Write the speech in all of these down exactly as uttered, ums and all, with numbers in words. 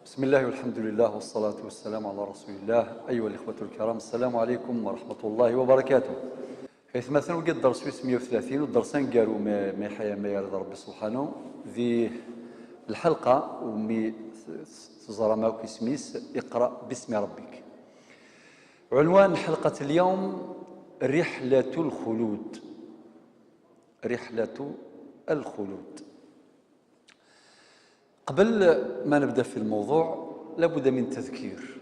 بسم الله والحمد لله والصلاة والسلام على رسول الله. أيها الإخوة الكرام، السلام عليكم ورحمة الله وبركاته. Aytmaten, wagi dders wis meyya u tlatin, u dders aneggaru ma, ma iḥya ma yara d Ṛebbi subḥanu, di lḥelqa umi teẓram akk isem-is, اقرأ باسم ربك. عنوان حلقة اليوم: رحلة الخلود. رحلة الخلود. قبل ما نبدا في الموضوع، لابد من تذكير.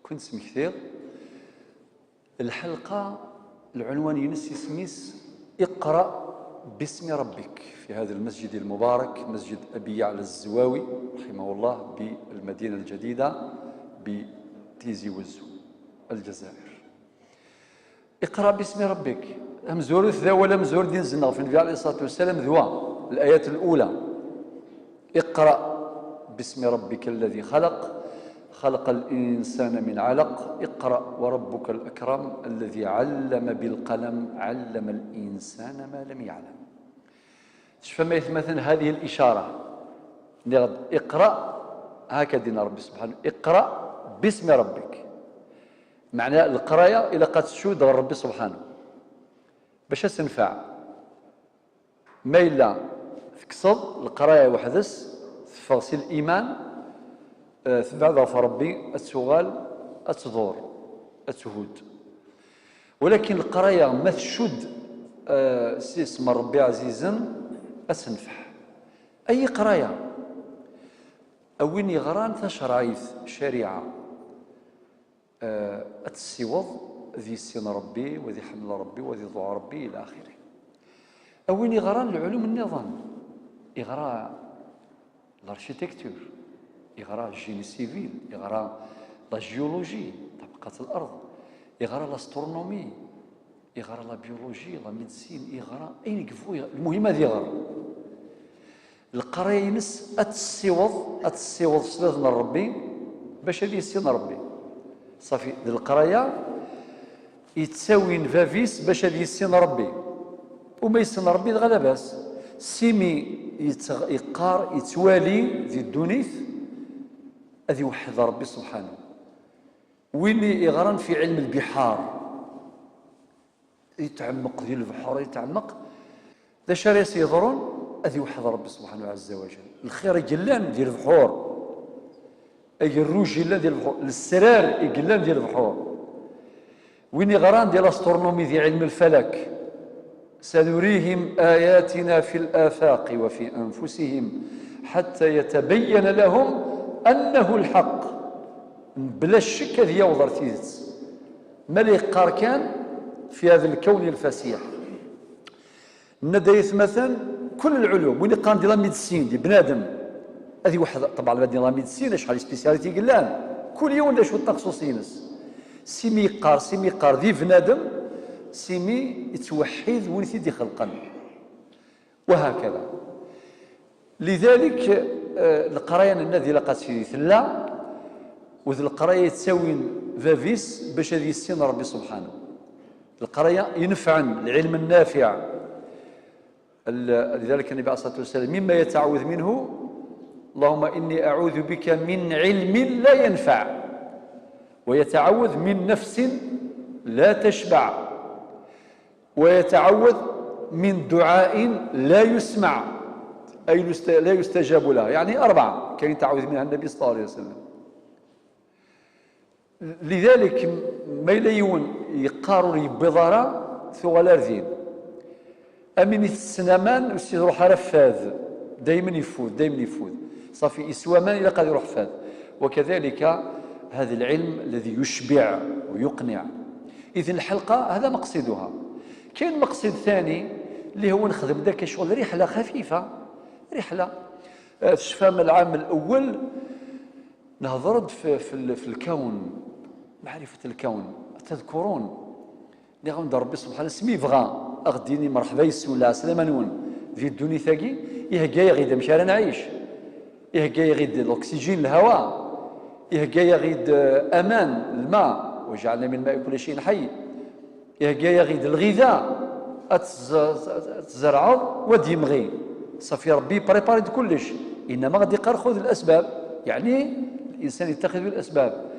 كنت سمكتير الحلقة، العنوان ينس اسميس: اقرأ باسم ربك، في هذا المسجد المبارك، مسجد أبي يعلى الزواوي رحمه الله، بالمدينة الجديدة بتيزي وزو، الجزائر. اقرأ باسم ربك. Amzur d awal amzur d inzen ɣef Nnbi عليه الصلاة والسلام d wa, الآية الأولى: اقرأ باسم ربك الذي خلق، خلق الإنسان من علق، اقرأ وربك الأكرم، الذي علم بالقلم، علم الإنسان ما لم يعلم. Tecfam aytmaten هذه الإشارة؟ Nniɣ-d: اقرأ، هكا دينا ربي سبحانه، اقرأ باسم ربك. Meɛna leqraya ilaq ad tcud ɣer Ṛebbi subḥanu bac ad s-tenfeɛ. Ma yella tekkseḍ leqraya weḥd-s, teffeɣ si liman, eh, tebɛed ɣef Ṛebbi, ad tuɣal ad tḍur, ad thudd. Walakin leqraya ma tcud, eh, s isem n Ṛebbi ɛzizen, ad tenfeɛ. Ay iqraya, a win yeɣran tacerɛit, ccariɛa, eh, ad tessiweḍ ad yissin Ṛebbi, u ad iḥemmel Ṛebbi, u ad iḍuɛ Ṛebbi, ila axiri. A win yeɣran lɛulum nniḍen, yeɣra l'architecture, yeɣra génie civil, yeɣra la géologie, ṭabqat lard, yeɣra l'astronomie, yeɣra la biologie, la médecine, yeɣra ayen yebɣu, yeɣ-, lmuhim ad iɣer. Leqraya-ines ad tessiweḍ, ad tessiweḍ s sslam n Ṛebbi, bac ad yissin Ṛebbi. Ṣafi, d leqraya yettawin bab-is bac ad yissin Ṛebbi. Uma yissin Ṛebbi, dɣa labas. Simi yettɣ-, yeqqar, yettwali di ddunit, ad iweḥḥed Ṛebbi subḥanu. Win iɣran fi ɛilm lbiḥar, yetɛemmeq di lebḥur, yetɛemmeq. D acu ara as-yeḍrun? Ad iweḥḥed Ṛebbi subḥanahu ɛazza wa jal. Lxir i yellan di lebḥur, agerruj yellan di lebḥur, lesrar i yellan di lebḥur. Win iɣran di l'astronomie, di ɛilm lfalak, سنريهم آياتنا في الآفاق وفي أنفسهم حتى يتبين لهم أنه الحق. Bla ccek ad yaweḍ ar tidet. Ma la yeqqar kan في هذا الكون الفسيح. Nenna-d ay atmaten, kul lɛulum, win iqqaren di la médecine, di bnadem, ad iweḥḥed, ṭebɛa, di la médecine, acḥal spécialité i yellan, kul yiwen d acu d taxṣuṣ-ines. Simi yeqqar, simi yeqqar di bnadem, simi yettweḥḥid win i t-id-ixelqen. وهكذا. لذلك, eh, leqraya nenna-d ilaq ad tili tella, u d leqraya yettawin bab-is bac ad yissin Ṛebbi subḥanahu. Leqraya inefɛen, العلم النافع. ال-، لذلك النبي عليه الصلاة والسلام مما يتعوذ منه: اللهم إني أعوذ بك من علم لا ينفع، ويتعوذ من نفس لا تشبع، ويتعوذ من دعاء لا يسمع، أي يست-، لا يستجاب له. يعني أربعة كاين تعوذ منها النبي صلى الله عليه وسلم. لذلك, ma yella yiwen yeqqar ur yewwiḍ ara, tuɣal ar din. Am win itessen aman, ur s-iruḥ ara fad, daymen yeffud, daymen yeffud. Ṣafi, yeswa aman, ilaq ad iruḥ fad. وكذلك هذا العلم الذي يشبع ويقنع. إذن الحلقة هذا مقصدها. كاين مقصد ثاني اللي هو نخدم ذاك الشغل رحلة خفيفة، رحلة. آه، تشفى من العام الأول نهضر في, في, ال-, في الكون، معرفة الكون. تذكرون؟ Nniɣ-awen-d Ṛebbi subḥanahu, asmi yebɣa a ɣ-d-yini: "Mṛeḥba, yessullah, ɛeslama-nwen", di ddunit-agi, ihegga-yaɣ-id amek ara nɛic. Ihegga-yaɣ-id l'oxygène, lhawa. Ihegga-yaɣ-id, eh, aman, lma. "وجعلنا من الماء كل شيء حي". Ihegga-yaɣ-id lɣida, ad tz-, ad tzerɛeḍ, wa d-yemɣi. Ṣafi, Ṛebbi yepprépari-d kullec. Innama ɣ-d-iqqar: "Xud lasbab." Yeɛni, الإنسان يتخذ بالأسباب،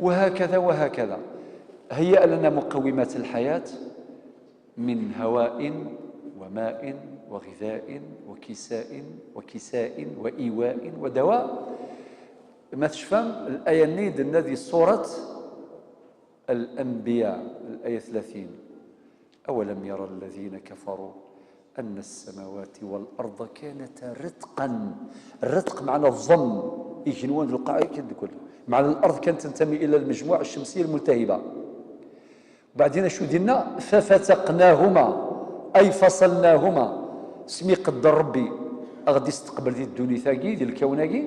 وهكذا وهكذا. هيأ لنا مقومات الحياة من هواء وماء وغذاء وكساء وكساء وإيواء ودواء. ما تشفى الآية نيد الذي سورة الأنبياء، الآية ثلاثين: أولم ير الذين كفروا أن السماوات والأرض كانتا رتقا. الرتق معنى الضم، يجنوان القاعدة كده كله. معنى الأرض كانت تنتمي إلى المجموعة الشمسية الملتهبة. بعدين شو دينا؟ ففتقناهما، أي فصلناهما. سمي قدر ربي أغدي يستقبل ذي الدنيا ثاقي، ذي الكون ثاقي.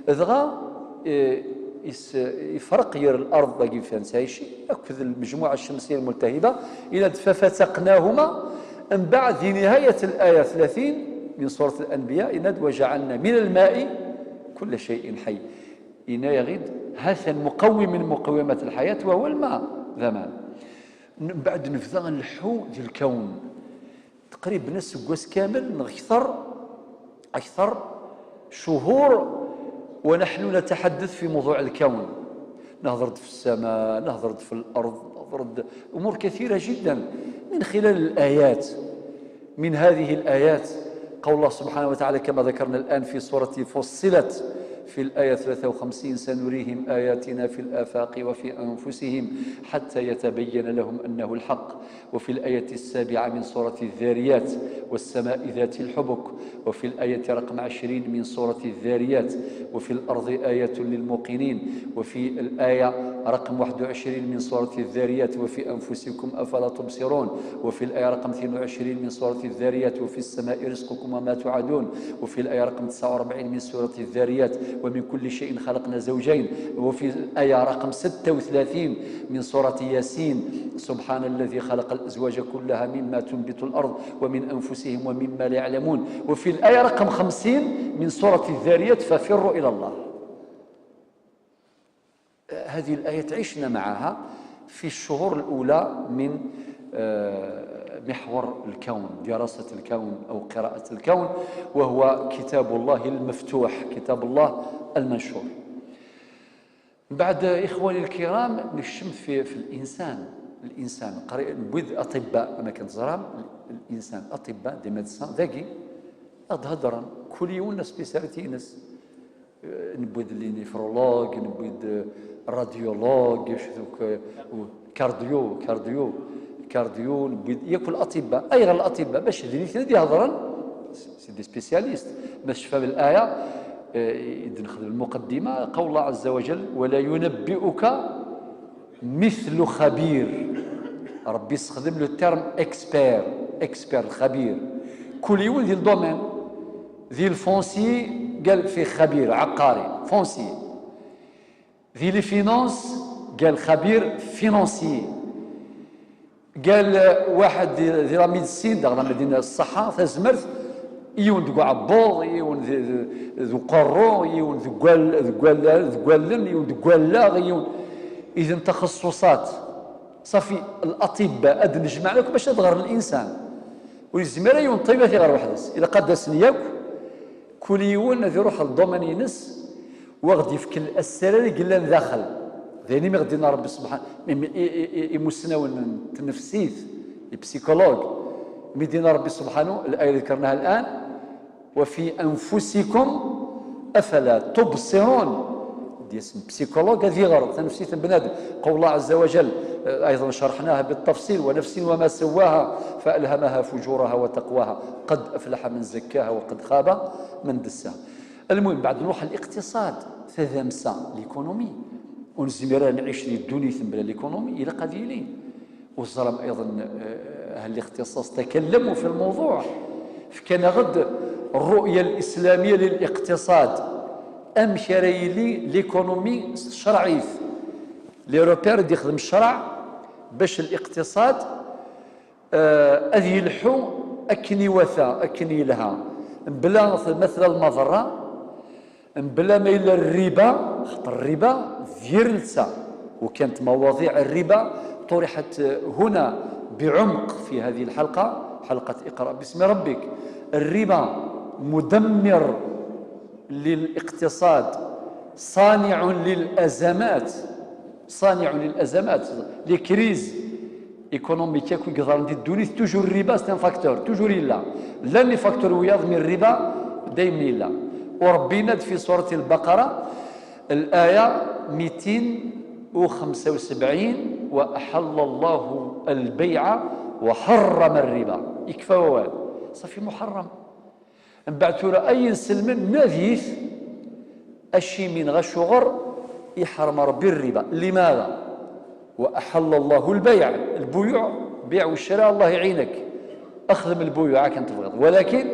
دغا، إيه، يس-، يفرق ير الأرض ثاقي فين تعيشي، أكد المجموعة الشمسية الملتهبة. إلى ففتقناهما، من بعد في نهاية الآية ثلاثين من سورة الأنبياء، إناد: "وجعلنا من الماء كل شيء حي". إنا يغيد هذا المقوم من مقومات الحياة، وهو الماء. زمان من بعد نبدا نلحو ذي الكون، تقريبا السقواس كامل نغ-، أكثر، أكثر شهور ونحن نتحدث في موضوع الكون. نهضر في السماء، نهضر في الأرض، نهضر أمور كثيرة جدا من خلال الآيات. من هذه الآيات قول الله سبحانه وتعالى كما ذكرنا الآن في سورة فصلت في الآية ثلاثة وخمسين: "سنريهم آياتنا في الآفاق وفي أنفسهم حتى يتبين لهم أنه الحق". وفي الآية السابعة من سورة الذاريات: "والسماء ذات الحبك". وفي الآية رقم عشرين من سورة الذاريات: "وفي الأرض آية للموقنين". وفي الآية رقم واحد وعشرين من سورة الذاريات: "وفي أنفسكم أفلا تبصرون". وفي الآية رقم اثنين وعشرين من سورة الذاريات: "وفي السماء رزقكم وما توعدون". وفي الآية رقم تسعة وأربعين من سورة الذاريات: "ومن كل شيء خلقنا زوجين". وفي الآية رقم ستة وثلاثين من سورة ياسين: "سبحان الذي خلق الأزواج كلها مما تنبت الأرض ومن أنفسهم ومما لا يعلمون". وفي الآية رقم خمسين من سورة الذاريات: "ففروا إلى الله". هذه الآية عشنا معها في الشهور الأولى من، آه، محور الكون، دراسة الكون أو قراءة الكون، وهو كتاب الله المفتوح، كتاب الله المنشور. من بعد، إخواني الكرام، نكشم في، في الإنسان. الإنسان قري-، نبوذ أطباء، أما كنت زرام، الإنسان أطباء، دي ميدسان، ذاكي، أضهدرا، كل يوم سبيساليتي ينس. نبوذ لي نيفرولوج، نبوذ راديولوج، شو ذوك، كارديو، كارديو، كارديو، نبوذ ياكل الأطباء، أي غير الأطباء، باش ذي الاثنين يهضرن، سي دي سبيسياليست، باش فهم الآية، آه، إذا نخدم المقدمة، قول الله عز وجل: "ولا ينبئك مثل خبير". ربي يستخدم لو تيرم اكسبير، اكسبير الخبير. كل يوم ذي الدومين، ذي الفونسي قال فيه خبير عقاري، فونسي. ذي لي فينانس قال خبير فينانسي. قال واحد ذي لا ميديسين، داغ لا مدينة الصحة، تزمرت، يون دقو عبوض، يون ذ-، ذ-، ذو قرو، يون ذو قال، ذو قال، ذو قالن، يون ذو قال، يون. إذن تخصصات. صافي، الأطباء أد نجمع لك باش تغير الإنسان. ويزمر يون طيبة غير واحد. إلا قد سنياك، كل يوم ذي روح الضمن ينس، واخد يفك الأسرار اللي قلنا داخل. ذيني ما غدينا ربي سبحانه، م-، م-، إي-، إي-، إي-، إمسناون التنفسيت، البسيكولوج. مدينا ربي سبحانه، الآية اللي ذكرناها الآن: "وفي أنفسكم أفلا تبصرون". دي اسم بسيكولوج هذه غرض، تنفسيت بنادم. قول الله عز وجل، آه، أيضا شرحناها بالتفصيل: "ونفس وما سواها فألهمها فجورها وتقواها، قد أفلح من زكاها وقد خاب من دساها". المهم، بعد نروح الاقتصاد، تذمسا ليكونومي، ونزمير نعيش لي الدنيا بلا ليكونومي، إلا قد يلي. وزرم أيضا، آه، أهل الاختصاص تكلموا في الموضوع، فكان غد الرؤية الإسلامية للاقتصاد، أم شريلي ليكونومي شرعيث، لي روبير دي يخدم الشرع باش الاقتصاد آه، أذ يلحو أكن يوثى، أكن يلها، بلا مثل المضرة، بلا ما إلا الربا، خاطر الربا دير لسا، وكانت مواضيع الربا طرحت هنا بعمق في هذه الحلقة، حلقة اقرأ باسم ربك. الربا مدمر للاقتصاد، صانع للأزمات، صانع للأزمات، les crises économiques akk i yeḍran di ddunit, toujours الربا c'est un facteur, toujours yella. Llan les facteurs wiyaḍ, mais الربا دايما yella. وربي يناد في سورة البقرة الآية ميتين وخمسة وسبعين: وأحل الله البيع وحرم الربا. يكفى ووال، صافي محرم. من بعد tura ayen selmen nadit acimi neɣ acuɣer iḥrem Rebbi الربا. لماذا؟ وأحل الله البيع، البيوع، بيع وشراء، الله يعينك، اخدم البيوع كان تبغض، ولكن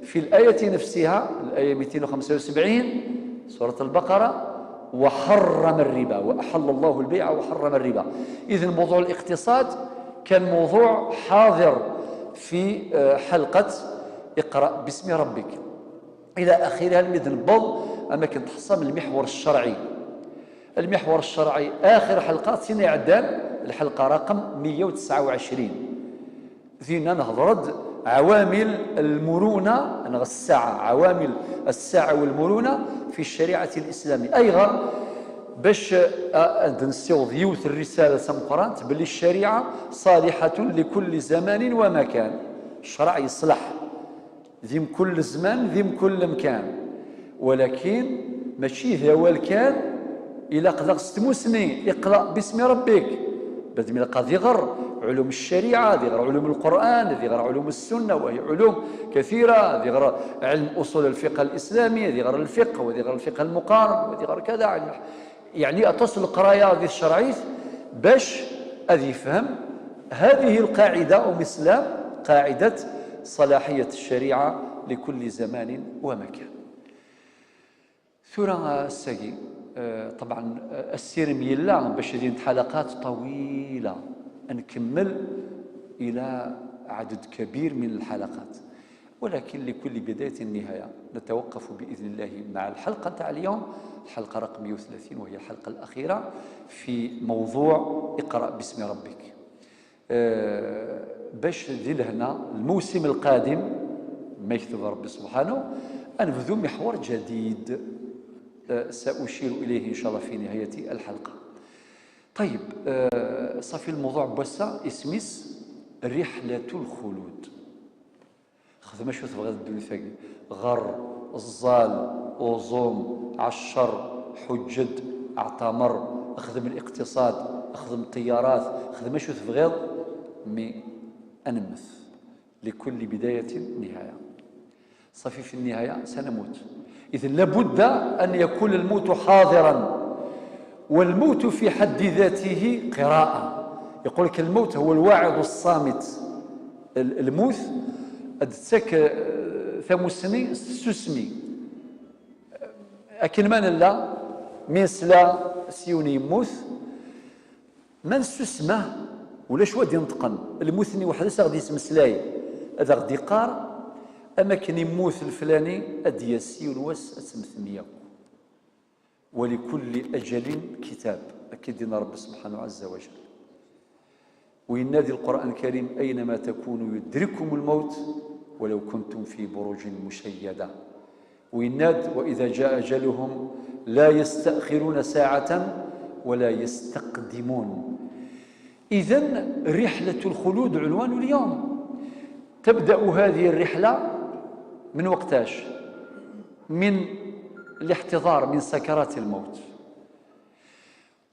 في الآية نفسها، الآية ميتين وخمسة وسبعين، سورة البقرة: وحرم الربا، وأحل الله البيع وحرم الربا. إذن موضوع الاقتصاد كان موضوع حاضر في آه، حلقة اقرأ باسم ربك إلى آخرها، المدن بض أما كنت حصام المحور الشرعي. المحور الشرعي آخر حلقة سنة عدان، الحلقة رقم مية وتسعة وعشرين. ذينا نهضرد عوامل المرونة، نغ السعة، عوامل السعة والمرونة في الشريعة الإسلامية. أيضا باش آه، نسيوض يوث الرسالة سمقرانت باللي الشريعة صالحة لكل زمان ومكان. الشرع يصلح ذي كل زمان، ذي كل مكان، ولكن ماشي ذا هو الكان. إلا قد ستموسني اقرأ باسم ربك، بعد ما قد يغر علوم الشريعة، يغر علوم القرآن، يغر علوم السنة، وهي علوم كثيرة، يغر علم أصول الفقه الإسلامي، يغر الفقه، ويغر الفقه المقارن، ويغر كذا علم يعني أتصل القراية هذه الشرعية باش أذي يفهم هذه القاعدة أو مثل قاعدة صلاحية الشريعة لكل زمان ومكان. ثورة الساقي آه، طبعا آه، السير ميلا باش دين حلقات طويلة نكمل إلى عدد كبير من الحلقات، ولكن لكل بداية نهاية. نتوقف بإذن الله مع الحلقة تاع اليوم، الحلقة رقم مية وثلاثين، وهي الحلقة الأخيرة في موضوع اقرأ باسم ربك. آه، باش ذي لهنا الموسم القادم ما يكتب ربي سبحانه، أنبذو محور جديد آه، سأشير إليه إن شاء الله في نهاية الحلقة. طيب آه، صافي الموضوع بوسا اسميس رحلة الخلود. خذ ما شو تبغى الدنيا ثاقي، غر، الزال، أوزوم، عشر، حجد، اعتمر، خدم الاقتصاد، خدم الطيارات، خذ ما شو تبغى. مي أنمث لكل بداية نهاية. صافي في النهاية سنموت. إذن لابد أن يكون الموت حاضرا، والموت في حد ذاته قراءة. يقول لك الموت هو الواعظ الصامت. الموت أدتك ثمسني سسمي. أكن من الله من سلا سيوني يموت. Ma nessusem, ulac wa d-ineṭqen. Lmut-nni weḥd-s a ɣ-d-yettmeslay, ad aɣ-d-iqqar: "Am akken immut leflani, ad d-yas yiwen wass ad temmtem yakk." "ولكل أجل كتاب", akka i d-yenna Ṛebbi subḥanahu ɛazza wa jall. Wa yenna di Lqur'an Karim: "أينما تكونوا يدرككم الموت ولو كنتم في بروج مشيدة". Wa yenna-d: "وإذا جاء أجلهم لا يستأخرون ساعة ولا يستقدمون". إذن رحلة الخلود عنوان اليوم. تبدأ هذه الرحلة من وقتاش؟ من الاحتضار من سكرات الموت.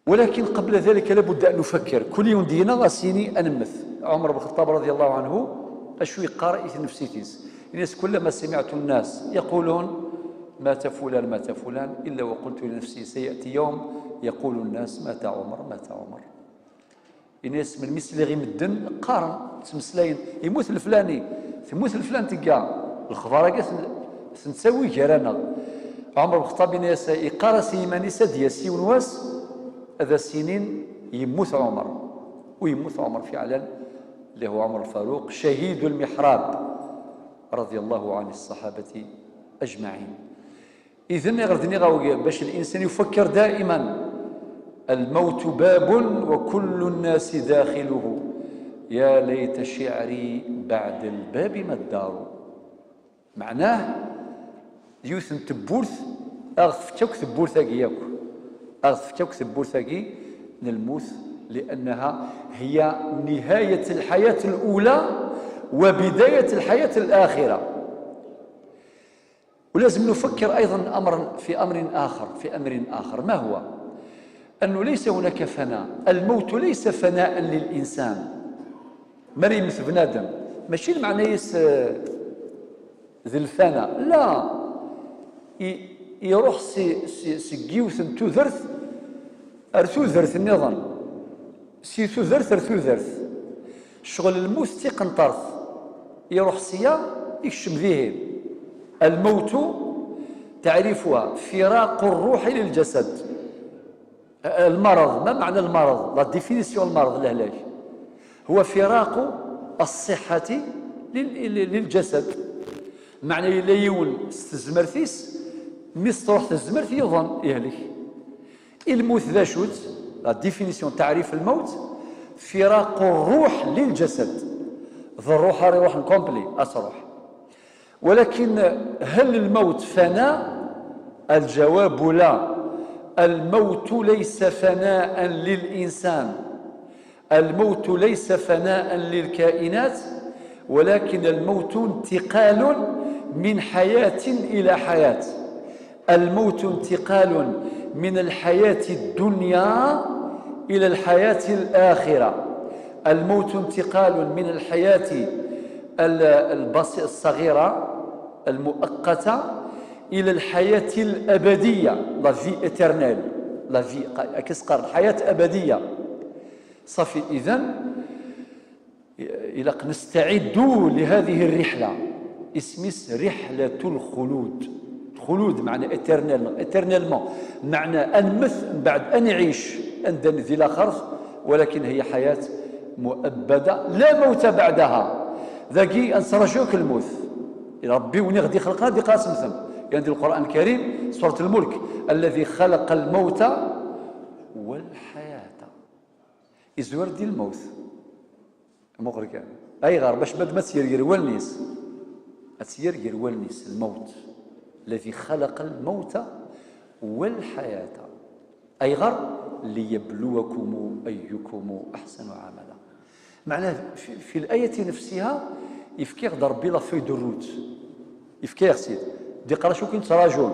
ولكن قبل ذلك لابد أن نفكر. كل يوم دينا غاسيني أنمث. عمر بن الخطاب رضي الله عنه أشو يقار إث نفسيتيس. الناس كلما سمعت الناس يقولون: "مات فلان، مات فلان"، إلا وقلت لنفسي: "سيأتي يوم يقول الناس: 'مات عمر، مات عمر'". Ini-as melmi sliɣ i medden qqaren, ttmeslayen: "Yemmut leflani, temmut leflan tegga." Lexbar-agi ten-, ten-ttawi gar-aneɣ. Ɛmer Bexṭab ini-as, iqqar-as i yiman-is ad d-yas yiwen wass ad as-inin yemmut Ɛmer. U yemmut Ɛmer fiɛlan, اللي هو عمر الفاروق شهيد المحراب رضي الله عن الصحابة أجمعين. Idan iɣer d-nniɣ awgi, bac l'insan yufekker daiman: "الموت باب وكل الناس داخله، يا ليت شعري بعد الباب ما الدار". Meɛnah, yiwet n tewwurt Aɣ-tefk akk tewwurt-agi akk. Aɣ-tefk akk tewwurt-agi n lmut, لأنها هي نهاية الحياة الأولى وبداية الحياة الآخرة. ولازم نفكر أيضًا أمرا في أمر آخر، في أمر آخر. ما هو؟ أنه ليس هناك فناء. الموت ليس فناء للإنسان. Mer yemmet bnadem, mačči d meɛna-yas, eh, d lfana. La. I-, iruḥ si, si, seg yiwet n tudert ar tudert nniḍen, si tudert ar tudert. Ccɣel lmut d tiqenṭert, iruḥ sya, ikcem dihin. الموت تعريفها فراق الروح للجسد. المرض، ما معنى المرض؟ La définition المرض, lehlak, هو فراق الصحة لل-, لل-, للجسد. Meɛna yella yiwen s tezmert-is, mi s-truḥ tezmert, yuḍen, yehlek. I lmut d acu-tt? La définition, تعريف الموت: فراق الروح للجسد. D ṛṛuḥ ara iruḥen complet, ad truḥ. ولكن هل الموت فناء؟ الجواب لا. الموت ليس فناء للإنسان. الموت ليس فناء للكائنات، ولكن الموت انتقال من حياة إلى حياة. الموت انتقال من الحياة الدنيا إلى الحياة الآخرة. الموت انتقال من الحياة ال-، البس-، الصغيرة المؤقتة إلى الحياة الأبدية، la vie éternelle، la vie، ق-، كيسقر الحياة أبدية. صافي، إذن ilaq نستعد لهذه الرحلة. اسميس رحلة الخلود. الخلود معنى éternel، éternellement، معنى أنمت من بعد أنعيش عندنا ذي الآخر، ولكن هي حياة مؤبدة لا موت بعدها. ذاكي أنسرجوك الموت. ربي وني غدي خلقنا دي قاسم ثم. يعني القرآن الكريم، سورة الملك: الذي خلق الموت والحياة. يزور دي الموت. Muqel kan. Ayɣer? Bac ma d-, ma tt-yerger wallen-is. Ad tt-yerger wallen-is, الموت. الذي خلق الموت والحياة. Ayɣer? ليبلوكم أيكم أحسن عملا. Meɛna, fi, في الآية نفسها, yefka-ɣ-d Ṛebbi la feuille de route. Yefka-yaɣ-tt-id. D-iqqar acu i ken-yettraǧun.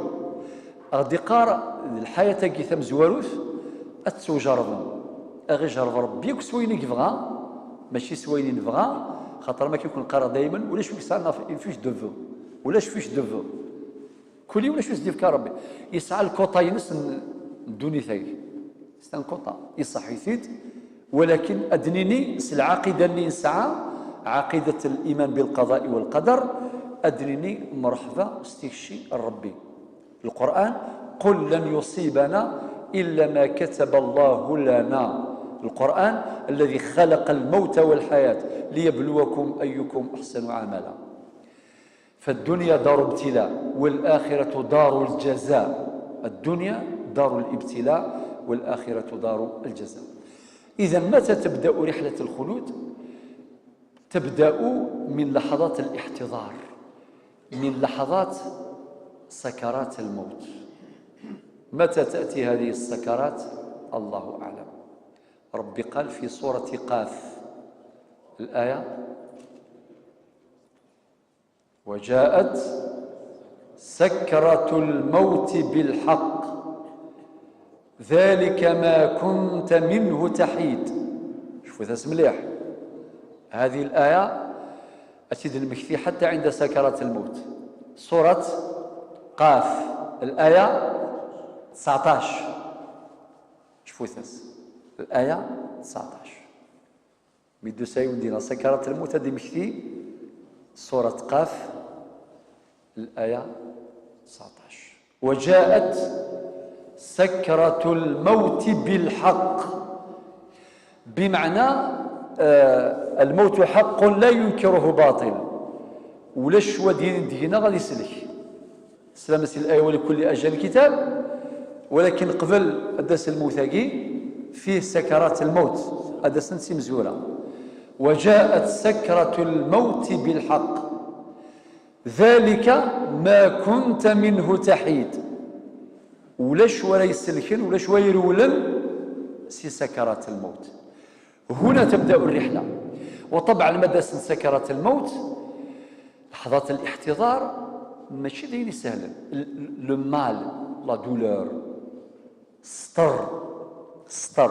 Ɣ-d-iqqar d lḥayat-agi tamezwarut ad tettwjerrben. Ad ɣ-ijerreb Ṛebbi akk s wayen i yebɣa, mačči s wayen i nebɣa, xaṭer am akken i ken-qqareɣ daymen, ulac wi yesɛan la f-, une fiche de vœux. Ulac fiche de vœux. Kul yiwen acu i s-d-yefka Ṛebbi. Yesɛa lkuṭa-ines n, n ddunit-agi. C'est un quota. Iṣeḥ-it-id, ولكن ad d-nini s lɛaqida-nni nesɛa, عقيدة الإيمان بالقضاء والقدر, ad d-nini mṛeḥba s tikci n Ṛebbi. القرآن: قل لن يصيبنا إلا ما كتب الله لنا. القرآن الذي خلق الموت والحياة ليبلوكم أيكم أحسن عملا. فالدنيا دار ابتلاء والآخرة دار الجزاء. الدنيا دار الابتلاء والآخرة دار الجزاء. إذا متى تبدأ رحلة الخلود؟ تبدأ من لحظات الاحتضار، من لحظات سكرات الموت. متى تأتي هذه السكرات؟ الله أعلم. ربي قال في سورة قاف، الآية: وجاءت سكرة الموت بالحق ذلك ما كنت منه تحيد. شوفوا ذا مليح. هذه الآية أتيد المكثي حتى عند سكرات الموت. سورة قاف، الآية تسعطاش. شوفوا ذا الآية تسعطاش. Mi d-tusa yiwen dinna sakarat lmut, ad d-immekti surat Qaf, laya tseɛṭac. وجاءت سكرة الموت بالحق. Bimeɛna, eh, الموت حق لا ينكره باطل. Ulac wa d-yinin deg-neɣ ad islek. Teslam si laya: ولكل أجل كتاب. Walakin qbel ad d-tas lmut-agi, fih sakarat lmut, ad d-asent s imezwura. وجاءت سكرة الموت بالحق. ذلك ما كنت منه تحيد. Ulac wara iselken, ulac wara irewlen si sakarat lmut. Huna tabda rriḥla. Waṭabɛa, lmada-s n sakarat lmut, leḥḍat liḥtiḍar, mačči d ayen isehlen. Le mal, la douleur, sṭer, sṭer.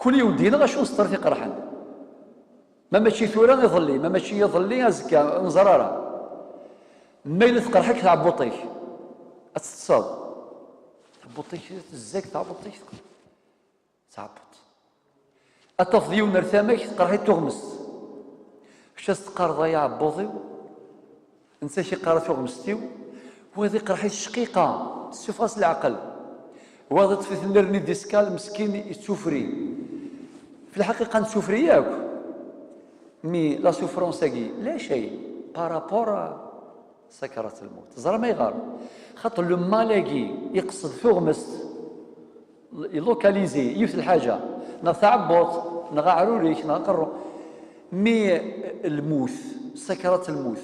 Kul yiwen d-yenɣa acu n sṭer t-iqerḥen. Ma mačči tura, iḍelli, ma mačči iḍelli, azekka, ur neẓri ara. Ma yella teqreḥ-ik tɛebbuṭ-ik, ad teṭṭseḍ. Tɛebbuṭ-ik tezza-k, tɛebbuṭ-ik tɛebbuṭ. Ad tafeḍ yiwen ar tama-k teqreḥ-it tuɣmest. Kečč ad s-teqqareḍ: "Ay aɛebbuḍ-iw", netta k-iqqar: "A tuɣmest-iw". Wayeḍ iqreḥ-it ccqiqa, tessufeɣ-as leɛqel. Wayeḍ iṭṭef-iten lhernie discale, meskin, yettufri. Fi lḥaqiqa nettufri yakk. Mi la souffrance-agi, la cay par rapport à sakarat lmut. Teẓram ayɣer? Xaṭer le mal-agi iqsed tuɣmest, ilokalizi yiwet lḥaǧa, neɣ taɛebbuḍt, neɣ aɛrur-ik, neɣ aqerru. Mi lmut, sakarat lmut,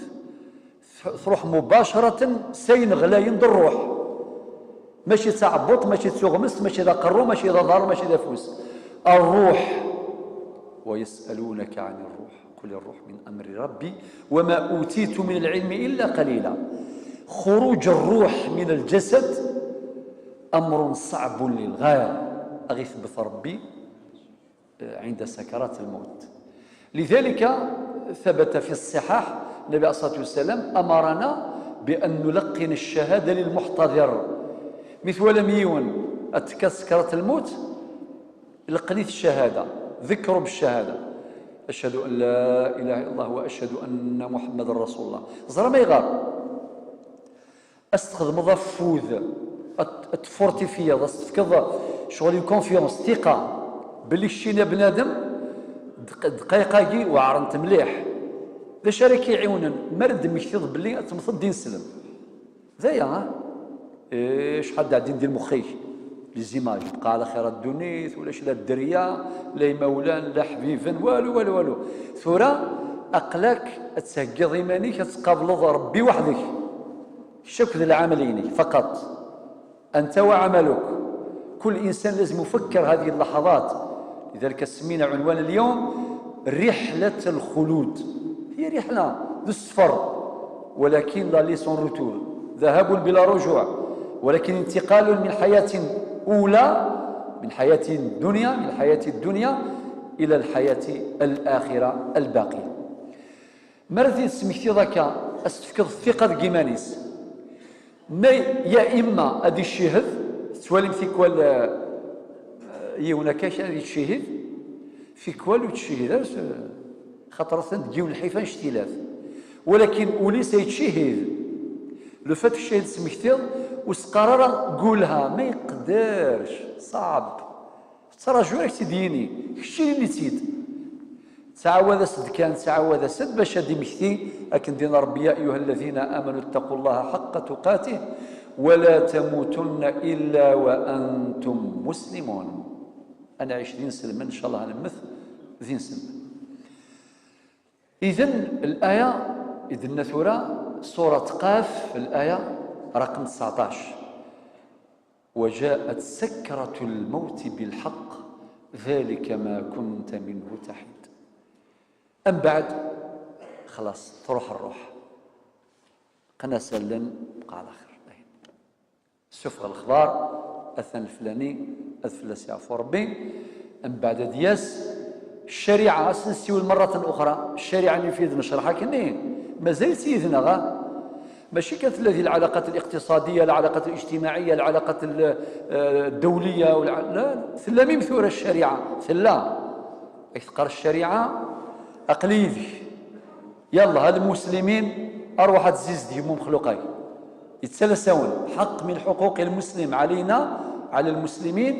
tṛuḥ mubacaraten s ayen ɣlayen d ṛṛuḥ. Mačči d taɛebbuḍt, mačči d tuɣmest, mačči d aqerru, mačči d aḍar, mačči d afus. Ṛṛuḥ. ويسألونك عن الروح قل الروح من أمر ربي وما أوتيتم من العلم إلا قليلا. خروج الروح من الجسد أمر صعب للغاية. Ad ɣ-ithebbat Ṛebbi عند سكرات الموت. لذلك ثبت في الصحاح، النبي عليه الصلاة والسلام أمرنا بأن نلقن الشهادة للمحتضر. Mi twalam yiwen ad tekkat sekrat lmut, leqqen-it ccahada, ذكروا بالشهادة: أشهد أن لا إله إلا الله وأشهد أن محمدا رسول الله. Ẓram ayɣer? Ad s-txedmeḍ afud, ad t-, ad t-tfortifiyeḍ, ad s-tefkeḍ ccɣel une confiance, ثقة, belli keččini a bnadem, dq-, ddqayeq-agi weɛrent mliḥ. D acu ara k-iɛiwnen? Mi ara d-temmektiḍ belli ad temmteḍ d ineslem. D aya, ha? Eh, acḥal d-ɛeddin di lmux-ik? Les images, bqa ɛla xir a ddunit, ulac la dderya, la imawlan, la ḥbiben, walu, walu, walu. Tura, aql-ak ad theggiḍ iman-ik, ad tqableḍ Ṛebbi weḥd-k. Kečč akked lɛamal-inek, faqat. أنت وعملك. كل إنسان لازم يفكر هذه اللحظات. لذلك سمينا عنوان اليوم رحلة الخلود. هي رحلة، d السفر، ولكن لا لي سون روتور، ذهاب بلا رجوع، ولكن انتقال من حياة أولى، من حياة الدنيا، من حياة الدنيا إلى الحياة الآخرة الباقية. Mi ara t-id-tesmektiḍ akka, ad s-tefkeḍ ثقة deg iman-is. Ma ya imma ad iccihed, tettwalim tikwal, eh, yiwen akka ad iccihed, tikwal ur ttcihid ara, s-, xaṭer atan deg yiwen lḥif annect-ilat. Walakin ul-is a yettcihid. Le fait que ccahid tesmektiḍ, ur s-qqar ara: "Qulha", ma yeqderc, ṣaɛeb. Tettraǧu ad k-tt-id-yini, kečč ini-tt-id. Ttɛawad-as-d kan, ttɛawad-as-d bac ad d-imekti, akken d-yenna Ṛebbi: "يا أيها الذين آمنوا اتقوا الله حق تقاته ولا تموتن إلا وأنتم مسلمون." Ad nɛic d inselmen, ncallah ad nemmet d inselmen. Idan, laya i d-tenna tura, surat Qaf, laya raqem tseɛṭac. وجاءت سكرة الموت بالحق ذلك ما كنت منه تحيد. Mbeɛd, xlas, truḥ ṛṛuḥ. Qqen-as allen, bqa ɛla xir. Ayen. Sufeɣ lexbar, atan leflani, ad fell-as yeɛfu Ṛebbi. Mbeɛd ad d-yas ccariɛa, ad s-nessiwel merratan uxra. Ccariɛa-nni fi d-necreḥ akkenni, mazal-itt yid-neɣ, ah? Mačči kan tella di lɛalaqat liqtiṣadiya, lɛalaqat lijtimaɛiya, lɛalaqat l-, eh, ddawliya, u lɛ-, la, tella mim tura ccariɛa, tella. Ad k-teqqar ccariɛa: "Aql-i yid-k. Yallah, a lmuslimin, arwaḥ ad tzizdgem umexluq-agi." Yettalas-awen: "حق من حقوق المسلم علينا، على المسلمين،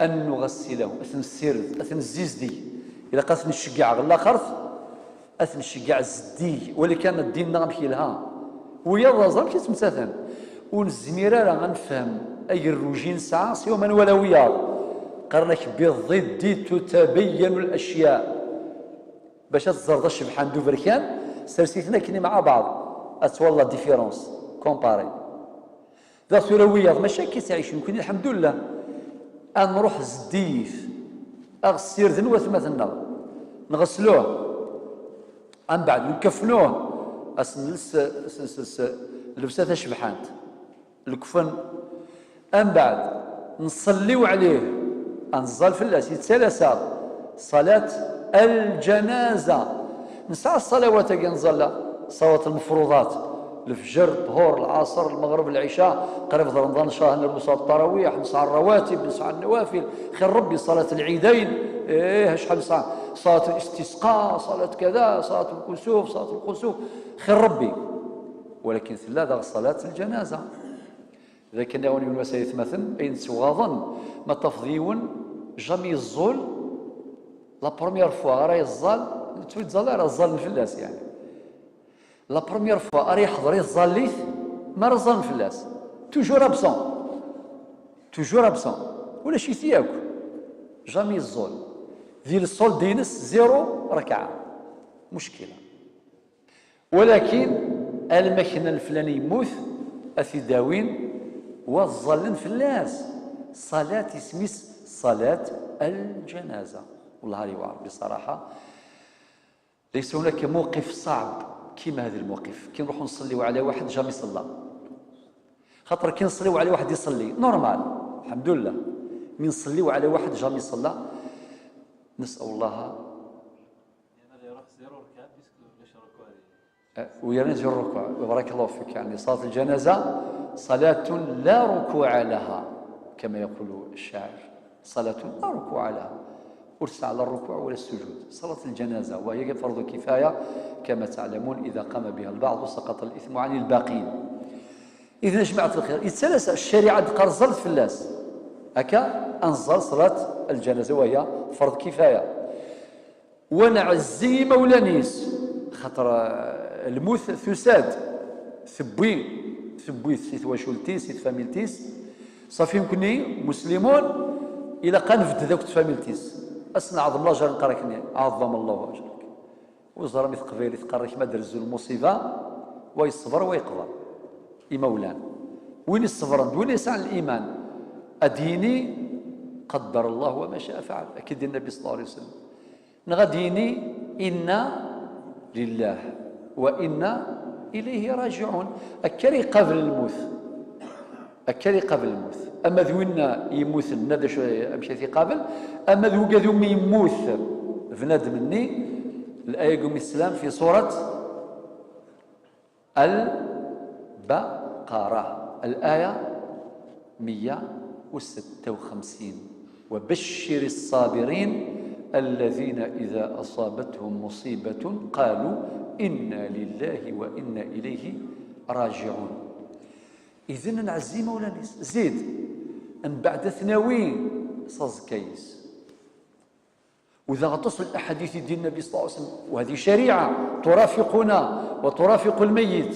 أن نغسلهم." Ad ten-nessired, ad ten-nzizdig. Ilaq ad ten-nceggeɛ ɣer laxert, ad ten-nceggeɛ zeddig, wali kan ddin-nneɣ amek yelha. Wiyaḍ ẓer amek i ttmettaten. Ur nezmir ara ad nefhem agerruj i nesɛa s waman wala wiyaḍ. Qqaren-ak: "بضد تتبين الأشياء." Bac ad teẓreḍ acebḥan d uberkan, sers-iten akken مع بعض. Ad twalaḍ la différence, comparé. Da tura wiyaḍ mačči akka i ttɛicen nekkni, lḥemdullah. Ad nruḥ zeddigit, ad ɣ-ssirden watmaten-nneɣ, nɣesluh, ambeɛd nkefnuh, as-nels s- s- s- llebsa tacebḥant, lekfen, ambeɛd nṣelli ɛlih, ad nẓall fell-as, yettalas-aɣ ṣalat al-ǧanaza. Nesɛa ṣṣalawat-agi nẓalla, ṣṣalawat lmefruḍat, lefjer, ṭhur, lɛaṣer, lmeɣreb, lɛica, qrib d remḍan, ncah nernu ṣalat ṭarawiḥ, nesɛa rawatib, nesɛa nawafil, xir Rebbi, ṣalat lɛidayn, ih, acḥal nesɛa, ṣalat listisqa, ṣalat kada, ṣalat lkusuf, ṣalat lkusuf, xir Rebbi. Walakin tella daɣ ṣalat lǧanaza. D akken awen yiwen wass ay atmaten, ayen ttewɣaḍen, ma tafeḍ yiwen jamais yeẓẓul, la première fois ara yeẓẓal, ur yettẓall ara, ẓẓalen fell-as, yeɛni. La première fois ara yeḥḍer iẓẓal-it, mi ara ẓẓalen fell-as. Toujours absent. Toujours absent. Ulac-it yakk. Jamais yeẓẓul. Di lsolde-ines, zéro rakɛa. Muckila. Walakin alma kna leflani yemmut, ad t-id-awin, wa ẓẓallen fell-as. Ṣalat, isem-is ṣalat al-ǧanaza. Wellah ar yewɛer, biṣaraḥa. ليس هناك موقف صعب كيما هذا الموقف. كي نروحو نصليو على واحد jamais صلى. خاطر كي نصليو على واحد يصلي، normal، الحمد لله. Mais نصليو على واحد jamais صلى، نسأل الله. أه، ويرنج الركوع، وبارك الله فيك، يعني صلاة الجنازة صلاة لا ركوع لها، كما يقول الشاعر، صلاة لا ركوع لها، وليس على الركوع ولا السجود. صلاة الجنازة، وهي فرض كفاية كما تعلمون، إذا قام بها البعض سقط الإثم عن الباقين. إذن يا جماعة الخير، يتسلس الشريعة قرزلت في الناس. هكا أنزل صلاة الجنازة، وهي فرض كفاية. Wa nɛezzi imawlan-is, xaṭer, eh, lmut tusa-d, tewwi, tewwi-t si twacult-is, si tfamilt-is. Ṣafi, nekni muslimun, ilaq ad nbedded akk tfamilt-is. Ad s-neɛḍem lajer, neqqar akkenni, ɛeḍḍam Allahu ajrak. Ur ẓer mi teqbaylit teqqar-ak ma d-rezzu lmuṣiba, wa yeṣber, wa yeqber. Imawlan. Win iṣebren d win yesɛan liman, ad d-yini, قدر الله وما شاء فعل, akka i d-yenna Nnbi صلى الله عليه وسلم. Neɣ ad d-yini, إنا لله وإنا إليه راجعون. Akka ara iqabel lmut. Akka ara iqabel lmut. Ama d winna yemmuten, nna d acu, amek ara t-iqabel? Ama d wigad umi yemmut bnadem-nni, الآية umi teslam في سورة البقرة، الآية مية وستة وخمسين: وبشر الصابرين الذين إذا أصابتهم مصيبة قالوا إنا لله وإنا إليه راجعون. Idan, ad nɛezzi imawlan-is. Zid, mbeɛd ad t-nawi s aẓekka-is. U daɣ aṭas n laḥadit i d-yenna Nnbi صلى الله عليه وسلم, وهذه شريعة ترافقنا وترافق الميت.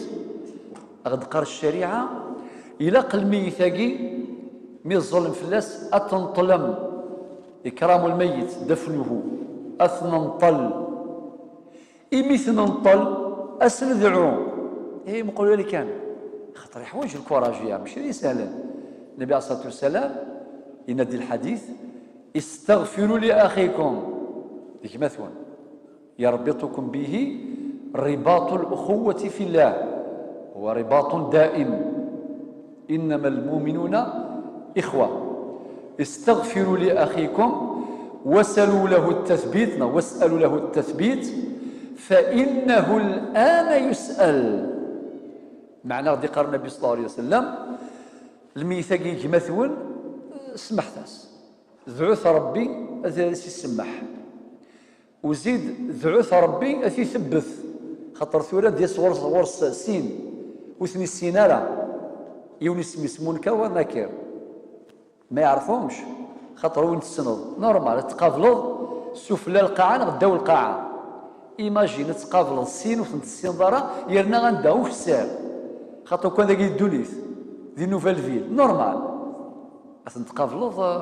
Ad ɣ-d-teqqar ccariɛa, ilaq lmeyyit-agi, mi ẓẓullen fell-as, ad t-neṭṭlem. إكرام الميت دفنه, ad t-nenṭel. Imi t-nenṭel, ad s-nedɛu. Ih, meqqel wali kan. Xaṭer yeḥwaǧ lkuraj, ya, mačči d isehlen. Nnbi عليه الصلاة والسلام yenna-d di lḥadit: استغفروا لأخيكم, d gma-twen. يربطكم به رباط الأخوة في الله، هو رباط دائم. إنما المؤمنون إخوة. استغفروا لأخيكم وسلوا له التثبيت, neɣ واسألوا له التثبيت، فإنه الآن يسأل. Meɛna ɣ-d-iqqar Nnbi صلى الله عليه وسلم, lmeyyit-agi gma-twen, semmḥet-as. Dɛut Rebbi ad as-isemmeḥ. U zid, dɛut Rebbi ad t-itebbet. Xaṭer tura d-yas ɣur-s, ɣur-s sin, ur ten-issin ara. Yiwen isem-is Munker, wa Nakir. Ma yeɛref umec, xaṭer win tessneḍ, normal, ad tqableḍ sufella lqaɛa neɣ ddaw lqaɛa. Imagine ad tqableḍ sin ur ten-tessineḍ ara, yerna anda ukessar. Xaṭer kan dagi di ddunit, di Nouvelle Ville, normal. Ad ten-tqableḍ, eh,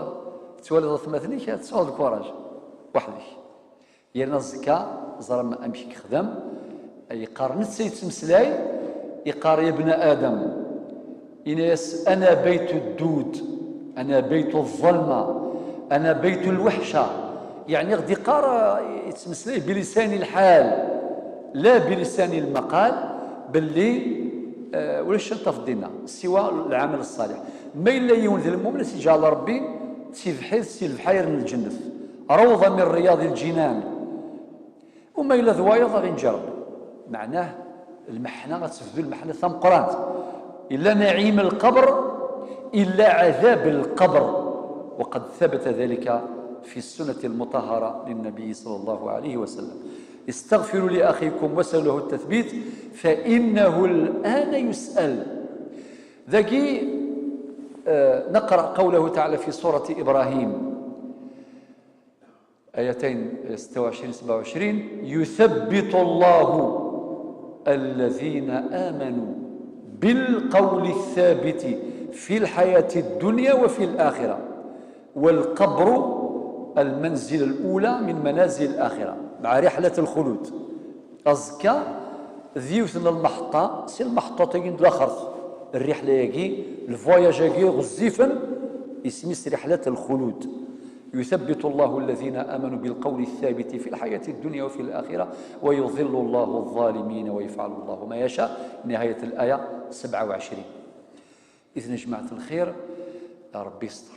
tettwaliḍ atmaten-ik, ad tesɛuḍ lkuraj, weḥd-k. Yerna azekka, ẓer am-, amek i yexdem, yeqqar netta yettmeslay, yeqqar: يا ابن آدم، Yenna-yas: "Ana baytu ddud, ana baytu ḍḍalma, ana baytu lweḥca." Yeɛni ɣ-d-iqqar, yettmeslay bilisan lḥal, la bilisan lmaqal, belli, eh, ulac ad tafeḍ dinna siwa lɛamal ṣṣaliḥ. Ma yella yiwen d lmumin, ad t-iǧɛel Ṛebbi d tibḥirt si lebḥayr n lǧennet, rawḍa min riyadi lǧinan. Uma yella d wayeḍ, ad ɣ-inǧer. Meɛnah, lmeḥna, ad tebdu lmeḥna tameqqrant. Illa naɛim lqebr, illa ɛadab lqebr. وقد ثبت ذلك في السنة المطهرة للنبي صلى الله عليه وسلم. "استغفروا لأخيكم وسلوه التثبيت فإنه الآن يسأل." Dagi, eh, نقرأ قوله تعالى في سورة إبراهيم. آيتين، ستة وعشرين، سبعة وعشرين: "يثبت الله الذين آمنوا بالقول الثابت في الحياة الدنيا وفي الآخرة، والقبر المنزل الأولى من منازل الآخرة، مع رحلة الخلود." Azekka, d yiwet n lmeḥṭa si lmeḥṭuṭ-agi n laxert. Rriḥla-agi, lvoyage-agi ɣezzifen, isem-is رحلة الخلود. "يثبت الله الذين آمنوا بالقول الثابت في الحياة الدنيا وفي الآخرة ويضل الله الظالمين ويفعل الله ما يشاء". نهاية الآية سبعة وعشرين. إذن جماعة الخير، ربي يستر.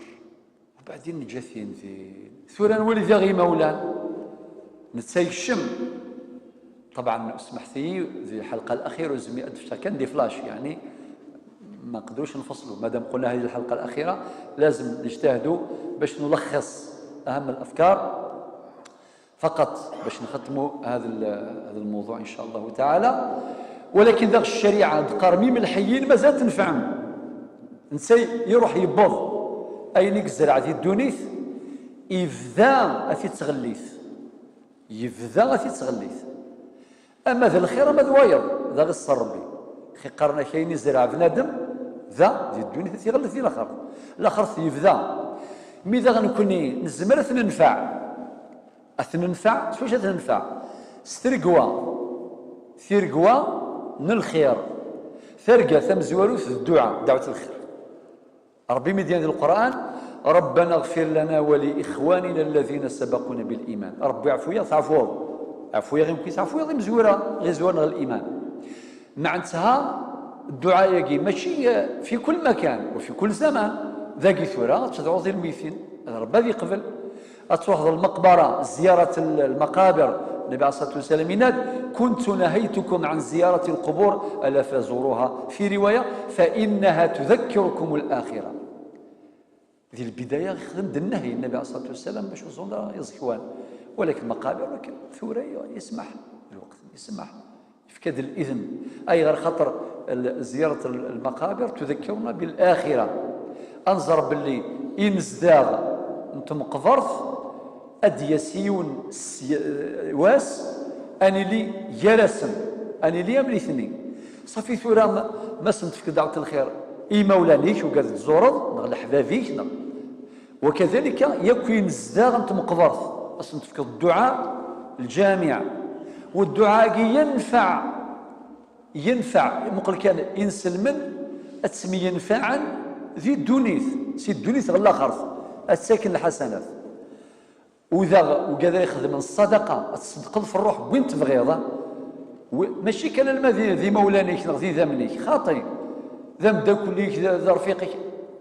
وبعدين نجا تين تين. ثورا ولد يا غي مولا. نتسيشم. طبعا اسمحتي، ذي الحلقة الأخيرة وزمي أدفتا كان دي فلاش، يعني ما نقدروش نفصلوا. مادام قلنا هذه الحلقة الأخيرة، لازم نجتهدوا باش نلخص أهم الأفكار فقط، باش نختموا هذا ال-، هذا الموضوع إن شاء الله تعالى. ولكن داخل الشريعة، دقار ميم الحيين مازال تنفعم. نسي يروح يبوظ. أين يزرع ذي الدونيث، يبدا أثي تغليث. يبدا أثي تغليث. أما ذا الخير، أما ذا وايض، ذا غير الصر ربي. خي قرنا كاين يزرع بنادم، ذا ذي الدونيث أثي غلث ذي الآخر. الآخر يبدا. مي ذا غنكوني نزمر أثننفع. أثننفع، سواش أثننفع؟ سترقوا، ثيرقوا، نلخير. ثرقة ثمزورو في الدعاء، دعوة الخير. ربي مديان القرآن: "ربنا اغفر لنا ولإخواننا الذين سبقونا بالإيمان". ربي عفويا تعفوض. عفويا غير كي تعفويا غير مزورة، غير زورنا الإيمان. معناتها الدعاء يجي ماشي في كل مكان وفي كل زمان. ذاكي ثورة تدعو ذي الميتين، هذا ربي هذا يقبل. أتروح المقبرة، زيارة المقابر، النبي عليه الصلاة والسلام يناد: "كنت نهيتكم عن زيارة القبور، ألا فزوروها". في رواية: "فإنها تذكركم الآخرة". ذي البداية خدم النهي النبي عليه الصلاة والسلام باش وزون يزكوان، ولكن المقابر، ولكن ثورة يسمح، الوقت يسمح. يفكد الإذن. أي غير خاطر ال-، زيارة ال-، المقابر تذكرنا بالآخرة. أنظر باللي إنزداغ نتمقبرت أديسيون سي-، واس أني لي يرسم، أني لي أمليثني. صافي ثورة ما، ما سنتفك دعوة الخير. إي مولانيك وقاعد تزورض، نغ لحبابيك، نغ وكذلك يكون الزداغ نتمقبرت، أصلا تفكر الدعاء الجامع، والدعاء ينفع، ينفع مقل كان إنسلمن أتسمي ينفعا ذي الدونيث، سي الدونيث غلا خرف، أتساكن الحسنات. وذا وكذا يخدم الصدقة، تصدق في الروح وين تبغيض. و-، ماشي كان الما ذي، ذي مولانيك، نغ ذي ذا منيك، خاطي. ذا مداكليك، ذا، ذا رفيقك،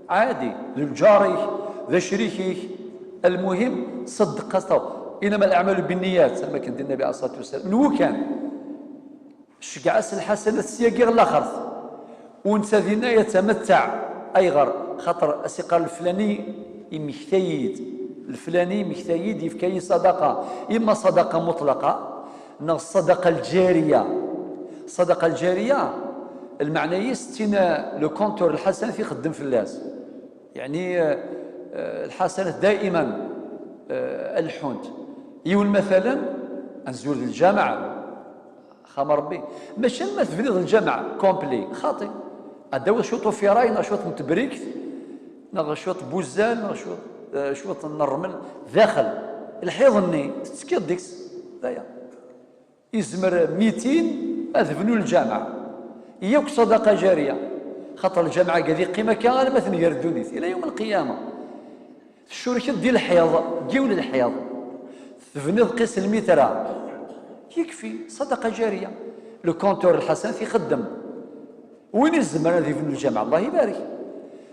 عادي. ذو الجاريك، ذا شريكيك. المهم، صدق خاصة. إنما الأعمال بالنيات، كما كان النبي عليه الصلاة والسلام. نو كان. شجع أس الحسنات سياقي غلا خرث. ونتا دينا يتمتع. أيغر، خاطر أسيقال الفلاني يمكتايد. الفلاني يمكتايد يفكاي صدقة. إما صدقة مطلقة، نغ الصدقة الجارية. الصدقة الجارية، المعنى يستينا لو كونتور الحسنات يخدم في الناس. يعني، آه، آه، الحسنات دائما، آه، الحونت. يقول مثلا، نزور الجامعة، خام ربي. ماشي ما تبنيض الجامعة كومبلي، خاطي. أداو شوط فيراي، نغ شوط نتبريكت، نغ شوط بوزان، نغ شوط، آه، شوط نرمل داخل. الحيض الني، تتسكيض ديكس. دايا. يزمر ميتين أذبنوا الجامعة. ياك صدقة جارية. Xaṭer lǧameɛ-agi ad yeqqim akka alamma tenger ddunit ila yawm lqiyama. Tcurkeḍ di lḥiḍ, deg yiwen lḥiḍ, tebniḍ qis lmitra, yekfi, sadaqa jariya. Le compteur lḥasanat ixeddem. Win izemren ad yebnu lǧameɛ, Allah ibarek.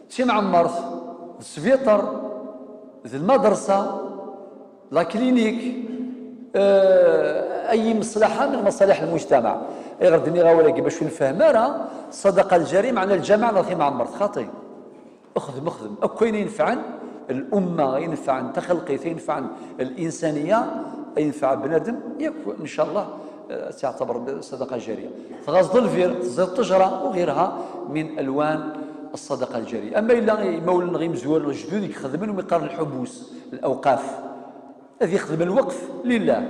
D timɛemmert, d sbiṭer, d lmadrasa, la clinique, euh, ay maslaḥa min maṣaliḥ lmujtamaɛ. Ayɣer d-nniɣ awal-agi? Bac ur nfehhem ara sadaqa ljariya meɛna lǧameɛ neɣ timɛemmert, xaṭi. Xdem, xdem akk ayen inefɛen lumma, ayen inefɛen taxelqit, ayen inefɛen linsaniya, ayen inefɛen bnadem, yakk, ncallah, eh, ad teɛtaber sadaqa jariya. Tɣazeḍ lbir, teẓẓiḍ ṭṭejra, u ɣirha min alwan ṣṣadaqa ljariya. Ama yella imawlan neɣ imezwura neɣ lejdud i ixedmen umi qqaren lḥubus, lawqaf. Ad yexdem lweqf lillah.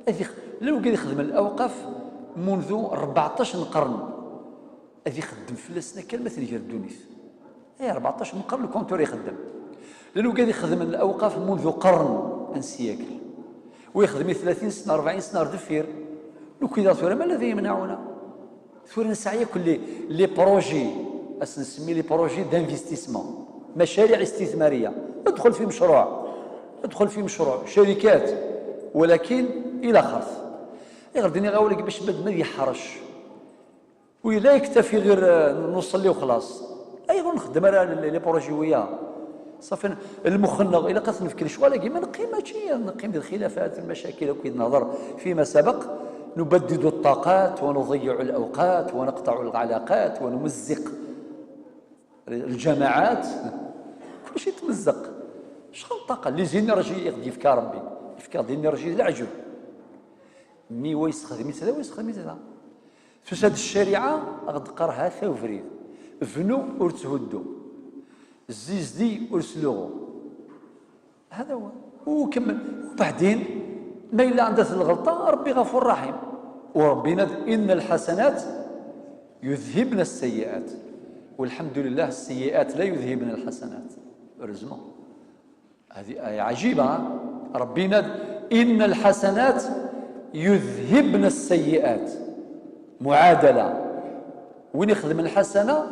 Ad yex-, llan wigad ixedmen lawqaf mundu rbeɛṭac n qern. Ad ixeddem fell-asen akka alma tenger ddunit. Ay rbeɛṭac meqqar le compteur ixeddem. Llan wigad ixedmen lawqaf mundu qern, un siècle. Wa ixdem i tlatin sna, rebɛin sna ar deffir. Nekki daɣ tura ma llan ad iyi-mneɛen? Tura nesɛa yakk les, les projets, ad s-nsemmi les projets d'investissement. Macariɛ istithmariya. Dxel fi mecruɛ. Dxel fi mecruɛ. Carikat. Walakin, ilaxert. Ayɣer d-nniɣ awal-agi? Bac bnadem ad yeḥrec. Oui, la yektafi ɣir, eh, nuṣelli u xlaṣ. Ayɣer ur nxeddem ara les, les projets wiya? Ṣafi, lmux-nneɣ, ilaq ad t-nefk lecɣal-agi, ma neqqim mačči, neqqim di lxilafat, lmacakil akk i d-nehḍer fima sabaq, نبدد الطاقات ونضيع الأوقات ونقطع العلاقات ونمزق الجماعات. Kulci tmezzeq. Acḥal ṭaqa, les énergies i ɣ-d-yefka Rebbi. Yefka-ɣ-d énergie d leɛǧeb. Mi wa yessexdem-itt da, wa yessexdem-itt da. Tusa-d ccariɛa, a ɣ-d-teqqar: ha-t-a ubrid. Bnu ur tthuddu. Zzizdi ur sluɣu. هذا هو. وكمل. وبعدين، ما إلا عندها الغلطة، ربي غفور رحيم. وربنا إن الحسنات يذهبن السيئات. والحمد لله، السيئات لا يذهبن الحسنات. Heureusement. هذه آية عجيبة، ها؟ ربنا إن الحسنات يذهبن السيئات. معادلة. وين يخدم الحسنة،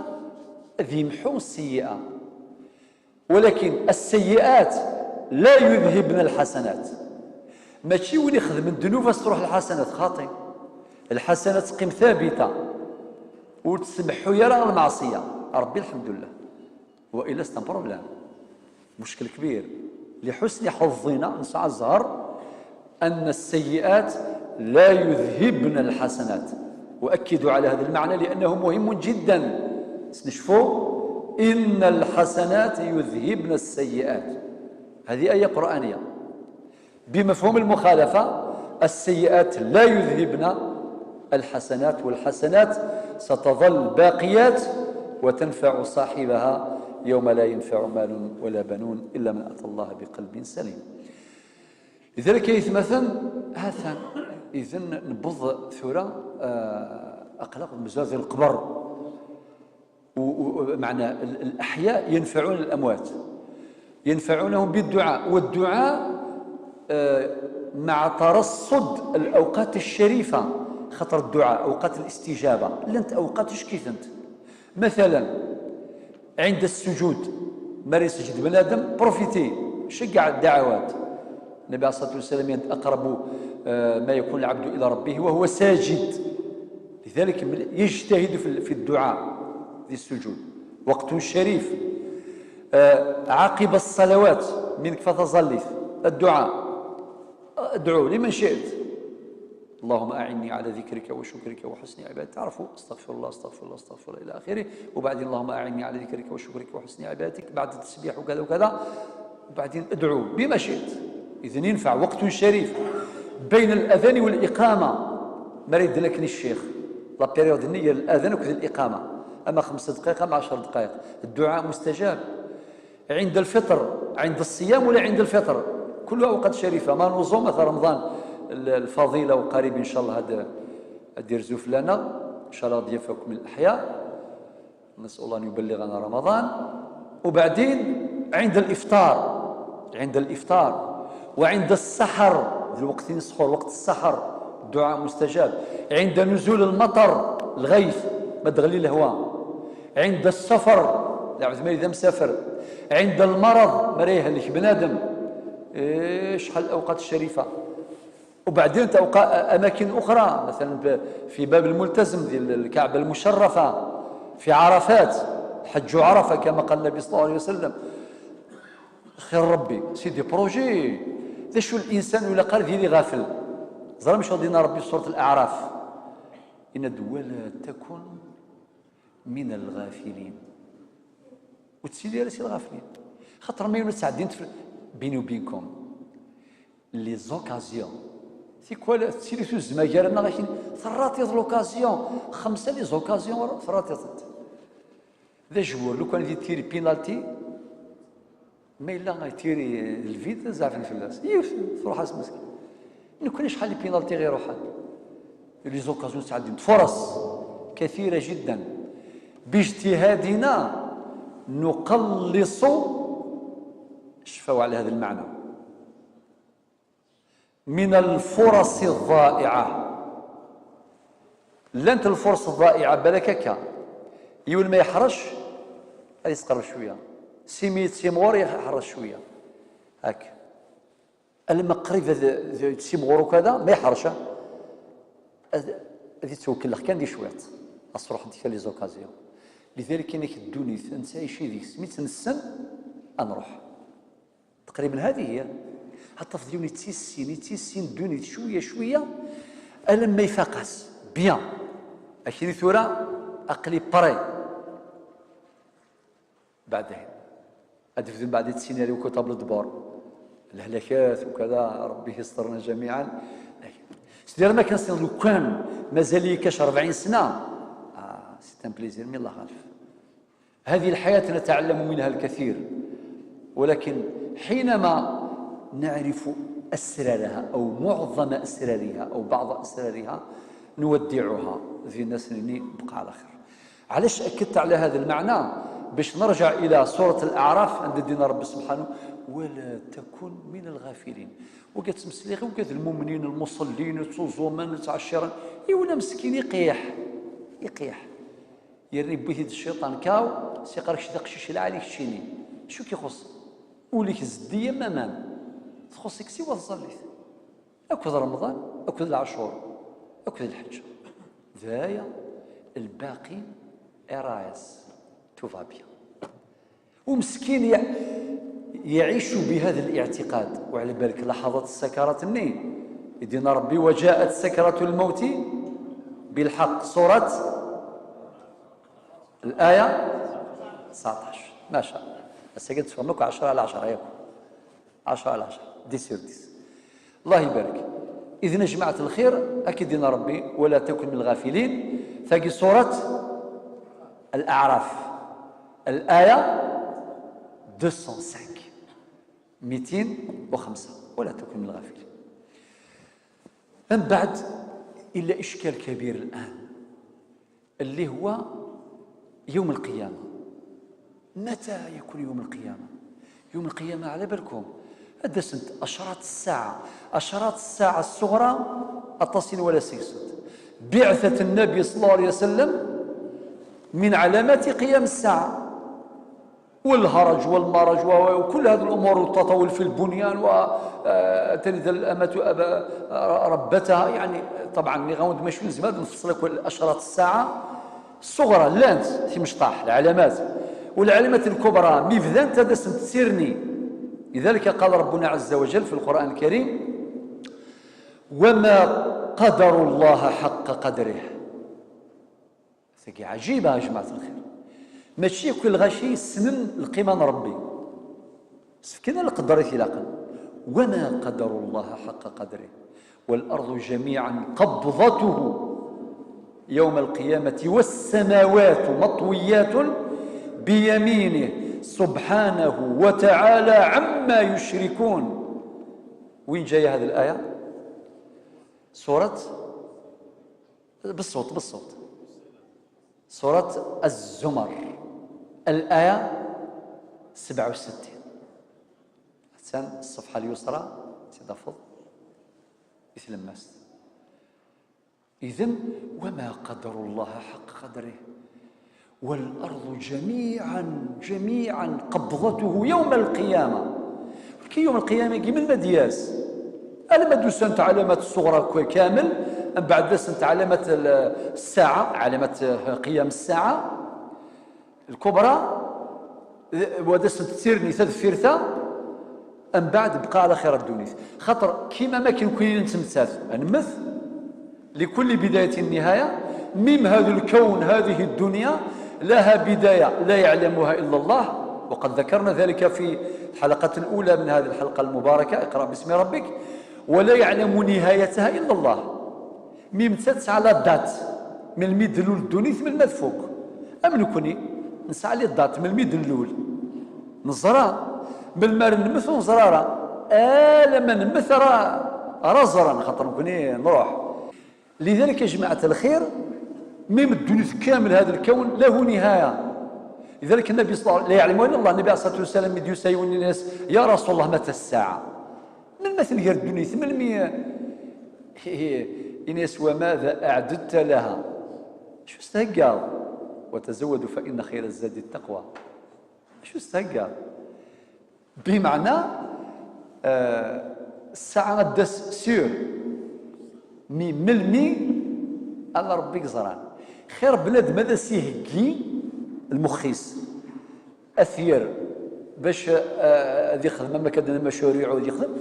ذي يمحو السيئة. ولكن السيئات لا يذهبن الحسنات. Mačči win ixedmen ddnub ad s-truḥ lḥasanat, xaṭi. Lḥasanat teqqim thabita, ur tettmeḥḥu ara lmeɛṣiyya. Ṛebbi, lḥemdullah. Wa illa, c'est un problème. مشكل كبير. لحسن حظنا، nesɛa zzher, أن السيئات لا يذهبن الحسنات. وأكدوا على هذا المعنى لأنه مهم جدا. Snecfu: إن الحسنات يذهبن السيئات. هذه آية قرآنية. بمفهوم المخالفة، السيئات لا يذهبن الحسنات، والحسنات ستظل باقيات وتنفع صاحبها يوم لا ينفع مال ولا بنون إلا من أتى الله بقلب سليم. لذلك يا إثمثن، هاثن، إذن نبض ثورة، آه، أقلق مزاز القبر. و-، و-، معنى ال-، الأحياء ينفعون الأموات، ينفعونهم بالدعاء، والدعاء، آه، مع ترصد الأوقات الشريفة، خاطر الدعاء أوقات الاستجابة، لنت أوقات شكيثنت. مثلا، عند السجود، ما يسجد بنادم، profiter، شجع الدعوات. النبي عليه الصلاة والسلام يقول: أقرب، آه، ما يكون العبد إلى ربه وهو ساجد. لذلك يجتهد في ال-، في الدعاء، في السجود. وقت شريف. آه، عقب الصلوات، منك فتظلت الدعاء. ادعو لمن شئت. اللهم أعني على ذكرك وشكرك وحسن عبادتك. تعرفوا، استغفر الله، استغفر الله، استغفر الله، إلى آخره. وبعدين: اللهم أعني على ذكرك وشكرك وحسن عبادتك، بعد التسبيح وكذا وكذا. وبعدين ادعو بما شئت. إذن ينفع وقت شريف بين الأذان والإقامة. ما يريد لك الشيخ. La période النية، الأذان وكذا الإقامة. أما خمس دقائق، أما عشر دقائق، الدعاء مستجاب. عند الفطر، عند الصيام ولا عند الفطر، كلها أوقات شريفة. ما نوزو مثلا رمضان ال-، الفضيلة، وقريب إن شاء الله هاد، هاد يرزو فلانا، إن شاء الله غادي يفكم الأحياء. نسأل الله أن يبلغنا رمضان. وبعدين عند الإفطار، عند الإفطار، وعند السحر، الوقت السحور، وقت السحر، الدعاء مستجاب. عند نزول المطر، الغيث، ما تغلي الهواء. عند السفر، لعبد ما إذا مسافر، عند المرض، ما راه يهلك بنادم. إيه، شحال الأوقات الشريفة. وبعدين تلقى أماكن أخرى، مثلًا ب-، في باب الملتزم، ديال الكعبة المشرفة، في عرفات، حج عرفة كما قال النبي صلى الله عليه وسلم. خير ربي، c'est des projets. ذا شو الإنسان ولا قال ذي غافل؟ زرا مش دينا ربي في سورة الأعراف. إن ولا تكن من الغافلين. وتسيدي على سي الغافلين. خاطر ما يولد سعدين تفل-، بيني وبينكم. Les occasions. C'est quoi la, c'est les occasions. ثراتي l'occasion. خمسة les occasions ثراتي. ذا جوور، لو كان يدير تيري بينالتي، ما إلا يتيري الفيد، زعفن فلاس. يف-، تروح اسمس. نكون شحال بينالتي غير روحان. Les occasions تعدين. فرص كثيرة جدًا. باجتهادنا نقلص، شفاو على هذا المعنى، من الفرص الضائعة. لانت الفرص الضائعة، بالك هكا. يول ما يحرش، هذه يسقرب شوية. سيمي تيمور يحرش شوية. هاك. لما قريب هذا، هذا تيمور وكذا، ما يحرش. هذا، هذه توكل لك كان دي شويط. أصروح ديك les occasions. لذلك كاين هيك الدنيا، نسعي شي ديك سميت نسن، أنروح. تقريبًا هذه هي. حتى في ديوني تيسين، تيسين دوني شوية شوية. ألم ما يفاقس. بيان. أكيد ثورة أقلي بري. بعدين. أدفذن بعد السيناريو كو طابل دبور. الهلاكات وكذا، ربي يسترنا جميعًا. سيدي، راه ما كان سير لو كان مازال لي كاش أربعين سنة. آه، c'est un plaisir، من الله غالب. هذه الحياة نتعلم منها الكثير، ولكن حينما نعرف أسرارها أو معظم أسرارها أو بعض أسرارها نودعها ذي الناس اللي بقى على خير. علاش أكدت على هذا المعنى؟ باش نرجع إلى سورة الأعراف عند دينا ربي سبحانه: "ولا تكن من الغافلين". وقت مسليغي وقت المؤمنين المصلين يتصوزومن يتعشرن، إيونا مسكين يقيح، يقيح. يرني بويتيد الشيطان كاو، سيقرك شي تقشيش العالي كشيني. شو كيخص؟ وليك زدية مامان. تخصك سوى الزليت. أكد رمضان، أكد العشور، أكد الحج. ذايا الباقي إرايس. تو فا بيان. ومسكين يع-، يعيش بهذا الاعتقاد. وعلى بالك لحظة السكرات النين. يدينا ربي: "وجاءت سكرة الموت بالحق". سورة الآية تسعطاش. ما شاء الله. هسه قد تفهمك عشرة على عشرة، ياك؟ عشرة على عشرة. ديس سور ديس. الله يبارك. إذن جماعة الخير، أكيد دينا ربي: "ولا تكن من الغافلين". ثاقي سورة الأعراف. الآية ميتين وخمسة. ميتين وخمسة. "ولا تكن من الغافلين". من بعد، إلا إشكال كبير الآن. اللي هو يوم القيامة. متى يكون يوم القيامة؟ يوم القيامة على بالكم، هذا سنت أشراط الساعة، أشراط الساعة الصغرى، التصين ولا سيسد. بعثة النبي صلى الله عليه وسلم من علامات قيام الساعة. والهرج والمرج و-، وكل هذه الأمور، والتطور في البنيان و، آه، تلد الأمة أبا، آه، ربتها. يعني، طبعًا، مي غاوند ماشي لازم هذا نفصل لك أشراط الساعة الصغرى، لانت في مشطاح العلامات، والعلامات الكبرى ميفدان تدسم تسيرني. لذلك قال ربنا عز وجل في القرآن الكريم: "وما قدر الله حق قدره". C'est عجيبة يا جماعة الخير. ماشي كل غاشي يسنن القيمة من ربي. سفكنا القدر في العقل. "وما قدر الله حق قدره والأرض جميعا قبضته يوم القيامة والسماوات مطويات بيمينه سبحانه وتعالى عما يشركون". وين جاية هذه الآية؟ سورة بالصوت، بالصوت. سورة الزمر، الآية سبعة وستين. حتى الصفحة اليسرى تدفض يتلمس. إذن: "وما قدر الله حق قدره". والأرض جميعا، جميعا قبضته يوم القيامة. Ki yawm lqiyama-agi melmi ad d-yas? Alamma d-usant ɛalamat ṣṣuɣra k-, kamel, mbeɛd d-asent ɛalamat l-, ssaɛa, ɛalamat, eh, qiyam ssaɛa lkubra, eh, wa d-asent tirni tadeffirta, mbeɛd bqa ɛla xir ddunit. Xaṭer kima makken kwi nettmettat, nmet, لكل بداية نهاية. ميم هذا الكون، هذه الدنيا، لها بداية لا يعلمها إلا الله، وقد ذكرنا ذلك في الحلقة الأولى من هذه الحلقة المباركة، اقرأ باسم ربك، ولا يعلم نهايتها إلا الله. Mim nettat tesɛa la date melmi d-tlul ddunit, melmi ad tfuk. Am nekni, nesɛa les dates melmi d-nlul. Neẓra, melmi ara nemmet ur neẓra ara. Alamma nemmet ara, ara ẓran, xaṭer nekni nruḥ. لذلك يا جماعة الخير، mim ddunit kamel, هذا الكون له نهاية. لذلك النبي صلى الله عليه وسلم، لا يعلمها إلا الله، النبي عليه الصلاة والسلام mi d-yusa yiwen yenna-yas: يا رسول الله، متى الساعة؟ Melmi ad tenger ddunit? Melmi, yenna-yas: وماذا أعددت لها؟ Acu s-theggaḍ? وتزودوا فإن خير الزاد التقوى. Acu s-theggaḍ? Bimeɛna, eh, ssaɛa ad d-tas sûr. Mi, melmi, ala Rebbi yeẓran. Xir bnadem ad as-iheggi lmux-is, ad t-yerr bac, eh, ad ixdem am akka d-nna macuriɛ ad ixdem,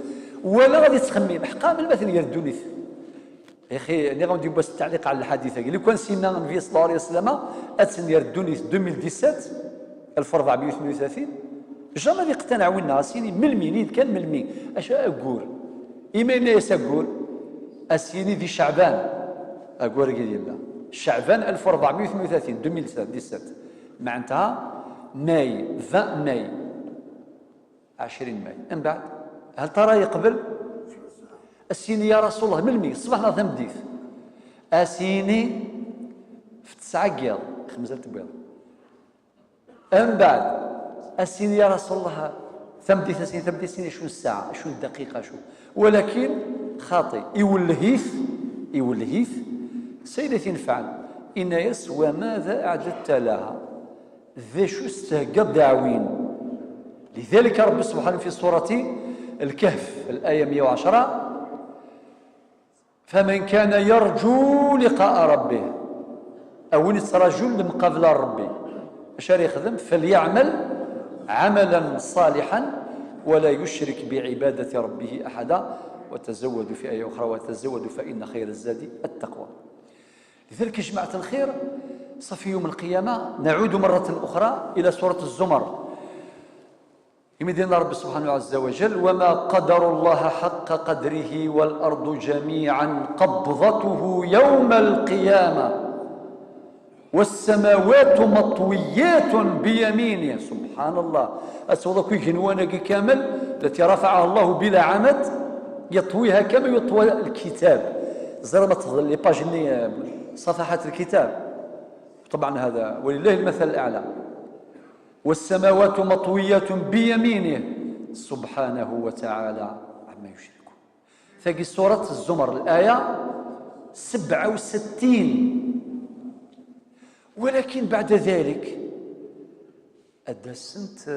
wala ad yettxemmim ḥqa melmi ad tenger ddunit. Ixi, nniɣ-am-d yiwwas ttaɛliq ɛla lḥadit-agi. Lukan s-yenna Nnbi ṣalla Llahu ɛalayhi wa sallam ad tenger ddunit deux mille dix-sept, alef u ṛebɛemya u tnin u tlatin, jamais ad iqtanaɛ winna, as-yini melmi, nid kan melmi, acu aggur. Imi yenna-yas aggur, as-yini di Ceɛban, aggur-agi yella. Ceɛban alef u ṛebɛemya u tnin u tlatin, deux mille dix-sept. Meɛntaha, mai, vingt mai. Ɛecrin mai. Mbeɛd, hal tara yeqbel? As-yini: يا رسول الله، melmi? Ṣṣbeḥ neɣ tameddit? As-yini: f tesɛa n yiḍ, xemsa n yiḍ. Mbeɛd, as-yini: يا رسول الله، tameddit, as-yini: tameddit, as-yini: acu n ssaɛa, acu n ddaqiqa, acu? Walakin xaṭi, iwelleh-it, iwelleh-it s ayen i t-inefɛen. Yenna-yas: وماذا أعددت لها؟ D acu s-theggaḍ d aɛwin? لذلك Rebbi subḥanahu fi surati Lkehf, الآية مية وعشرة: فمن كان يرجو لقاء ربه. A win yettrajun lemqabla n Rebbi, acu ara yexdem? فليعمل عملا صالحا ولا يشرك بعبادة ربه أحدا وتزودوا، في آية أخرى: وتزودوا فإن خير الزاد التقوى. لذلك يا جماعة الخير، صافي يوم القيامة نعود مرة أخرى إلى سورة الزمر. Imi d-yenna Rebbi subḥanahu ɛazza wa jall: وما قدروا الله حق قدره والأرض جميعا قبضته يوم القيامة والسماوات مطويات بيمينه. سبحان الله. Ad tawḍ akk igenwan-agi kamel, التي رفعها الله بلا عمد، يطويها كما يطوى الكتاب. Ẓer ma teḍl les pages-nni, صفحات الكتاب. طبعا هذا ولله المثل الأعلى. والسماوات مطويات بيمينه سبحانه وتعالى عما يشركون. Tagi surat Zumar, الآية سبعة وستين. ولكن بعد ذلك ad d-asent: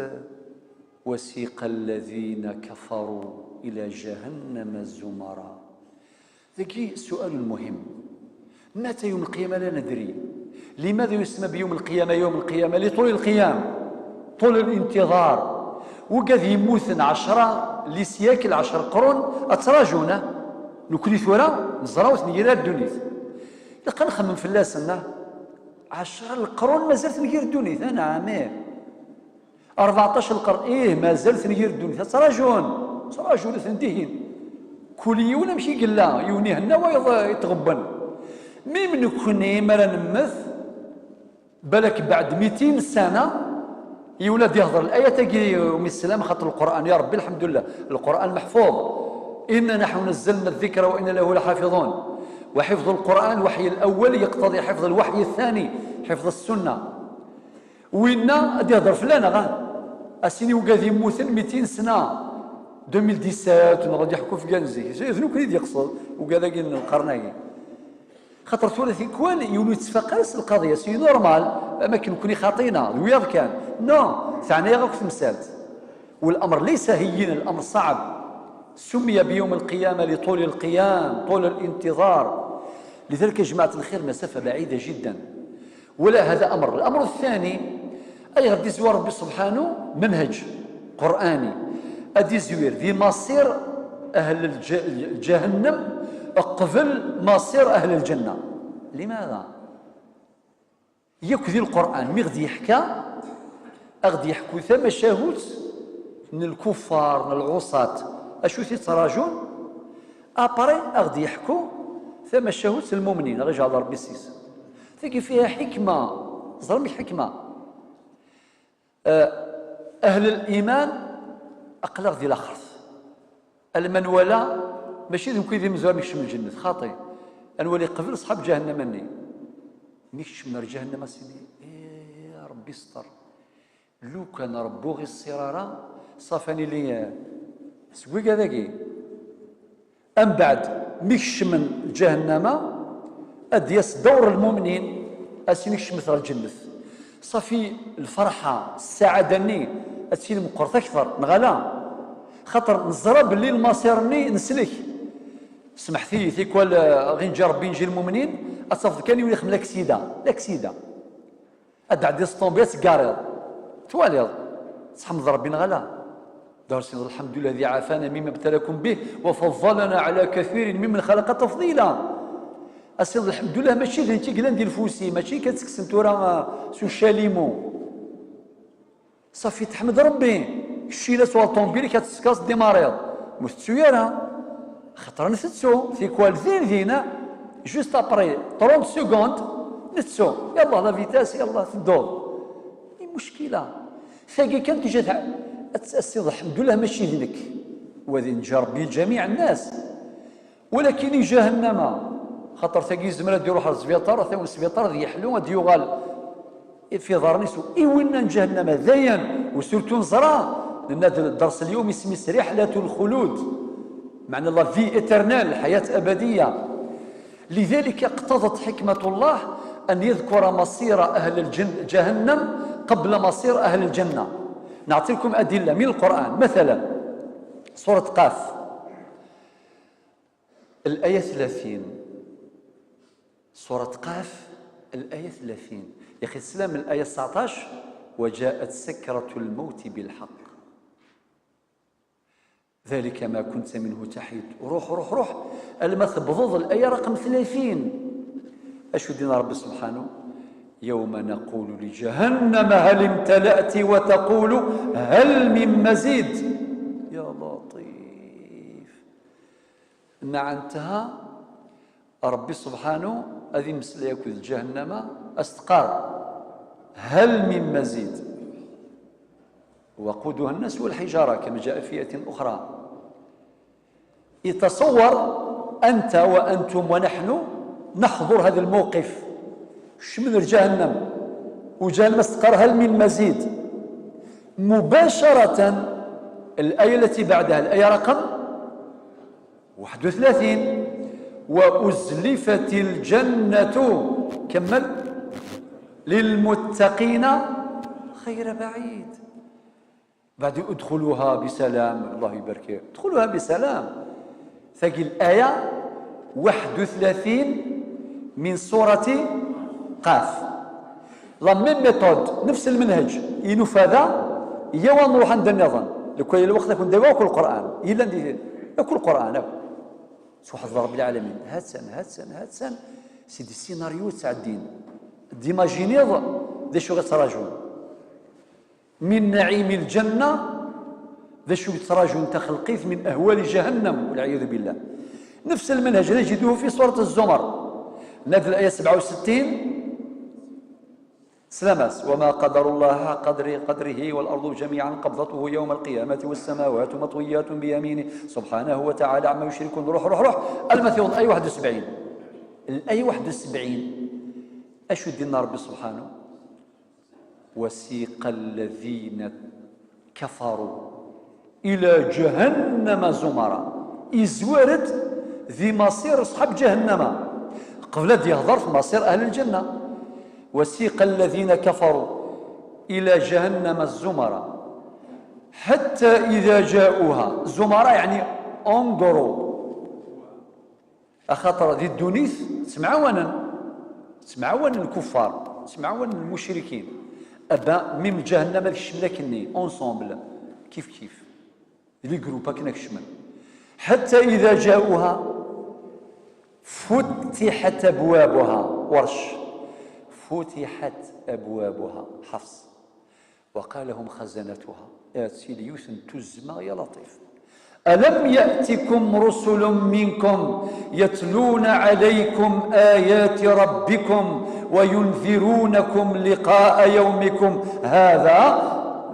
وسيق الذين كفروا إلى جهنم زمرا. Dagi سؤال مهم. متى يوم القيامة لا ندري. لماذا يسمى بيوم القيامة يوم القيامة؟ لطول القيام، طول الانتظار. Wigad yemmuten ɛecra les siècles, ɛecra qrun, ad ttrajun, ah. Nekni tura neẓra ur tengir ara ddunit. Ilaq ad nxemmem fell-asen, ah. Ɛecra leqrun mazal tengir ddunit, ah, neɛm, ih. Rbeɛṭac lqern, ih, mazal tengir ddunit, ad ttrajun, ttrajun, atan dihin. Kul yiwen amek i yella, yiwen ihenna, wayeḍ, eh, itɣebben. Mim nekni, mi ara nemmet, balak beɛd mitin sana, yiwen ad yehder layat-agi umi slam, xaṭer Lqur'an, ya Rebbi, lḥemdullah, Lqur'an meḥfuz. إنا نحن نزلنا الذكر وإنا له لحافظون. وحفظ القرآن، الوحي الأول يقتضي حفظ الوحي الثاني، حفظ السنة. Winna ad yehder fell-aneɣ, ah. Ad s-yini wigad yemmuten mitin sna, deux mille dix-sept, neɣ ad yeḥku f gan zik. D nekni i d-yeqsed, wigad-agi n lqern-agi. Xaṭer tura tikwal yiwen ur yettfaq ara s lqaḍya, c'est normal, am akken nekni xaṭina d wiyaḍ kan. Non, teɛna-yaɣ akk temsalt. والأمر ليس هينا، الأمر صعب. سمي بيوم القيامة لطول القيام، طول الانتظار. لذلك يا جماعة الخير مسافة بعيدة جدا. ولا هذا أمر. الأمر الثاني، أي غادي يزوار ربي سبحانه منهج قرآني، غادي يزوير ذي مصير أهل الج-، جهنم قبل مصير أهل الجنة. لماذا؟ Yakk di Lqur'an, mi ɣ-d-yeḥka, a ɣ-d-yeḥku tamacahut n lkuffar, n lɛuṣat, acu t-ittrajun, après a ɣ-d-yeḥku tamacahut n lmumnin, a ɣ-ijeɛel Ṛebbi s-is. Tagi fiha ḥikma, ẓer amek ḥikma. Eh, ahl l-iman, aql-aɣ di laxert. Alma nwala, mačči d nekk i d imezwar mi kecmen lǧennet, xaṭi. Ad nwali qbel ṣḥab ǧahennama-nni. Mi kecmen ar ǧahennama, a s-ini, eh, Ṛebbi sṭer. Lukan Ṛebbi ur ɣ-iṣṣir ara, ṣafi ad nili, eh, seg wigad-agi. Ambeɛd, mi kecmen ǧahennama, ad d-yas dawr lmumnin, a s-ini kecmet ɣer lǧennet. Ṣafi, lferḥa, ssaɛada-nni, ad tili meqqret akter, neɣ ala? Xaṭer neẓra belli lmaṣir-nni neslek. Smeḥt-iyi, tikwal, eh, ɣinǧi Ṛebbi, inǧi lmumnin, ad tafeḍ kan yiwen ixem laksida, laksida. Ad d-tɛeddi s ṭṭumbya, ad teggariḍ. Twaliḍ. Tḥemdeḍ Ṛebbi neɣ ala? Dar sin, الحمد لله الذي عافانا مما ابتلاكم به وفضلنا على كثير ممن خلق تفضيلا. A s-tiniḍ, lḥemdullah, mačči d nekk i yellan di lfusi, mačči kan ttekksen tura, ah, s ucalimu. Ṣafi, teḥmed Ṛebbi. Kečč yella s waṭumbil-ik, ad teskaẓ, démarriḍ. Ur tettu ara. Xaṭer ntettu, tikwal din, din, juste après trente secondes, nettu. Yallah, la vitesse, yallah, tedduḍ. I muckila. Tagi kan déjà tɛ-, ad, ad s-tiniḍ, lḥemdullah, mačči d nekk. Wa d inǧa Ṛebbi ǧamiɛ nnas. Walakin i ǧahennama, xaṭer tagi yezmer ad iruḥ ɣer sbiṭar, ad t-awin sbiṭar, ad yeḥlu, ad d-yuɣal f iḍarren-is. I winna n ǧahennama, dayen, u surtout neẓra, nenna-d dders اليوم اسمه رحلة الخلود. معنى la vie éternelle، الحياة أبدية. لذلك اقتضت حكمة الله أن يذكر مصير أهل الجن-، جهنم قبل مصير أهل الجنة. نعطيكم أدلة من القرآن. مثلا، سورة قاف، الآية ثلاثين. سورة قاف، الآية ثلاثين. يا أخي السلام، الآية تسعطاش: "وجاءت سكرة الموت بالحق. ذلك ما كنت منه تحيد." روح، روح، روح. ألما تبضض الآية رقم ثلاثين. أشو دينا ربي سبحانه؟ "يوم نقول لجهنم هل امتلأت وتقول هل من مزيد." يا لطيف. Nna ɛentha, Ṛebbi subḥanu ad immeslay akked ǧahennama, a s-teqqar: "هل من مزيد؟ وقودها الناس والحجارة كما جاء في آية أخرى." يتصور أنت وأنتم ونحن نحضر هذا الموقف. Kecmen ɣer ǧahennam, u ǧahennam a s-teqqar: "هل من مزيد؟" مباشرة الآية التي بعدها، الآية رقم واحد وثلاثين: "وأزلفت الجنة"، كمل، "للمتقين غير بعيد". بعد "ادخلوها بسلام"، الله يبارك، "ادخلوها بسلام". Tagi الآية واحد وثلاثين من سورة قاف. La même méthode، نفس المنهج، i nufa da, iyyaw ad nruḥ anda nniḍen. Lukan yella lweqt, ad ken-d-awiɣ akk Lqur'an. Yellan di, akk Lqur'an, akk. Subḥan Ṛebbi lɛalamin. Ha-tt-an, ha-tt-an, ha-tt-an. C'est des scénarios ttɛeddin. D'imaginiḍ d acu i ɣ-ittrajun. من نعيم الجنة، d acu i yettrajun taxelqit من أهوال جهنم، والعياذ بالله. نفس المنهج نجده في سورة الزمر. Nna-d الآية سبعة وستين، سلامات: "وما قدروا الله حق قدر-، قدره والأرض جميعا قبضته يوم القيامة والسماوات مطويات بيمينه سبحانه وتعالى عما يشركون". روح، روح، روح. Alma tiweḍ الآية واحد وسبعين. الآية واحد وسبعين. Acu d-yenna Ṛebbi subḥanu? "وسيق الذين كفروا إلى جهنم زمرا". Izwar-d di maṣir ṣḥab ǧahennama. Qbel ad yehḍer f maṣir ahli lǧenna. وسيق الذين كفروا إلى جهنم زمرا حتى إذا جاءوها. زمرا يعني en groupe. Axaṭer di ddunit ttemɛawanen, ttemɛawanen lkuffar, ttemɛawanen lmucrikin. Aba, même ǧahennama ad kecmen akkenni, ensemble, kif kif. Di les groupes akken ad kecmen. حتى إذا جاءوها فتحت أبوابها. Warec. فتحت أبوابها. Ḥefs. وقال لهم خزنتها. Ad tili yiwet n tuzzma, ya Laṭif. ألم يأتكم رسل منكم يتلون عليكم آيات ربكم وينذرونكم لقاء يومكم هذا؟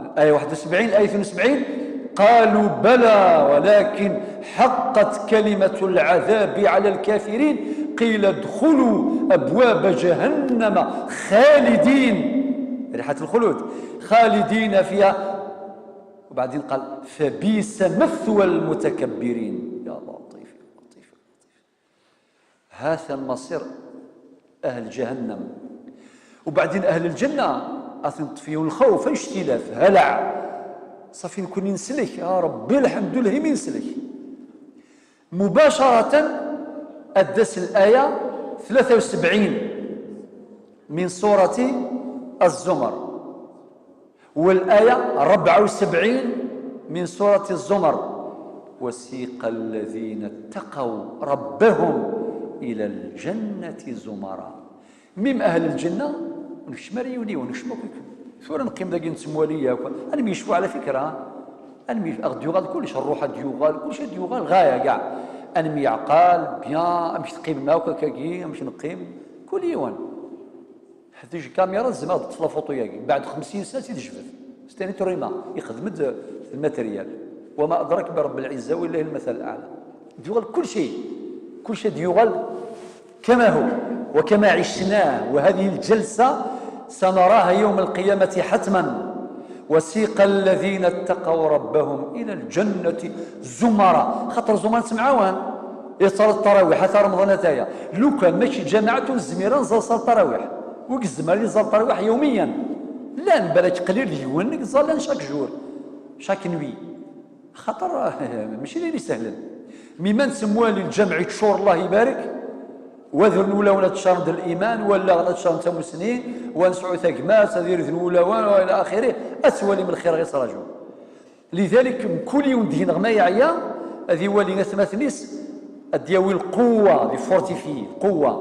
الآية واحد وسبعين، الآية اثنين وسبعين. قالوا بلى ولكن حقت كلمة العذاب على الكافرين. قيل ادخلوا أبواب جهنم خالدين، ريحة الخلود، خالدين فيها. وبعدين قال فبئس مثوى المتكبرين. يا لطيف، يا لطيف، يا لطيف. هذا مصير أهل جهنم. وبعدين أهل الجنة أثن طفيون الخوف، اشتلاف، هلع. صافي نكون نسلك، يا ربي الحمد لله من نسلك. مباشرة أدس الآية ثلاثة وسبعين من سورة الزمر، والآية أربعة وسبعين من سورة الزمر: وسيق الذين اتقوا ربهم إلى الجنة زمرا. Même أهل الجنة, ur nekcem ara yiwen yiwen, nekcem akk. Tura neqqim dagi nettemwali yakk. Ad nemyecfu ɛla fikra. Ad nemyef-, ad ɣ-d-yuɣal kullec, ṛṛuḥ ad d-yuɣal, kullec ad d-yuɣal, ɣaya kɛa. Ad nemyeɛqal, bien, amek teqqimem akk akkagi, amek neqqim, kul yiwen. Ḥtij kamira tzemreḍ ad teṭṭfeḍ afuṭu-yagi. Beɛd xemsin sna ad tt-id-tejbed. C'est un être humain, ixdem-d d lmateryal. وما أدراك برب العزة ولله المثل الأعلى. D-yuɣal kullec, kullec ad d-yuɣal كما هو وكما عشناه، وهذه الجلسة سنراها يوم القيامة حتما. وسيق الذين اتقوا ربهم إلى الجنة زمرا. Xaṭer زمرا تمعاون. Yettṛaḍ ttarawiḥ, ata Remḍan ataya. Lukan mačči ǧamaɛat ur nezmir ad nẓal ṣal ttarawiḥ. Wi yezmer ad iẓal ttarawiḥ yawmiyan? Llan, balak qlil deg-wen i yeẓẓallen chaque jour, chaque nuit. Xaṭer, mačči d ayen isehlen. Mi ma nettemwali lǧameɛ yeččur, Allah ibarek, wa d wulawen ad ččaren d liman, wa allaɣen ad ččaren d tamusni, wa nesɛu tagmat, ad irden wulawen, wa ila axiri, ad twalim lxir i ɣ-ittraǧun. Lidalik, mkul yiwen deg-neɣ ma yeɛya, ad iwali atmaten-is, ad d-yawi lquwwa, di fortifié, lquwwa.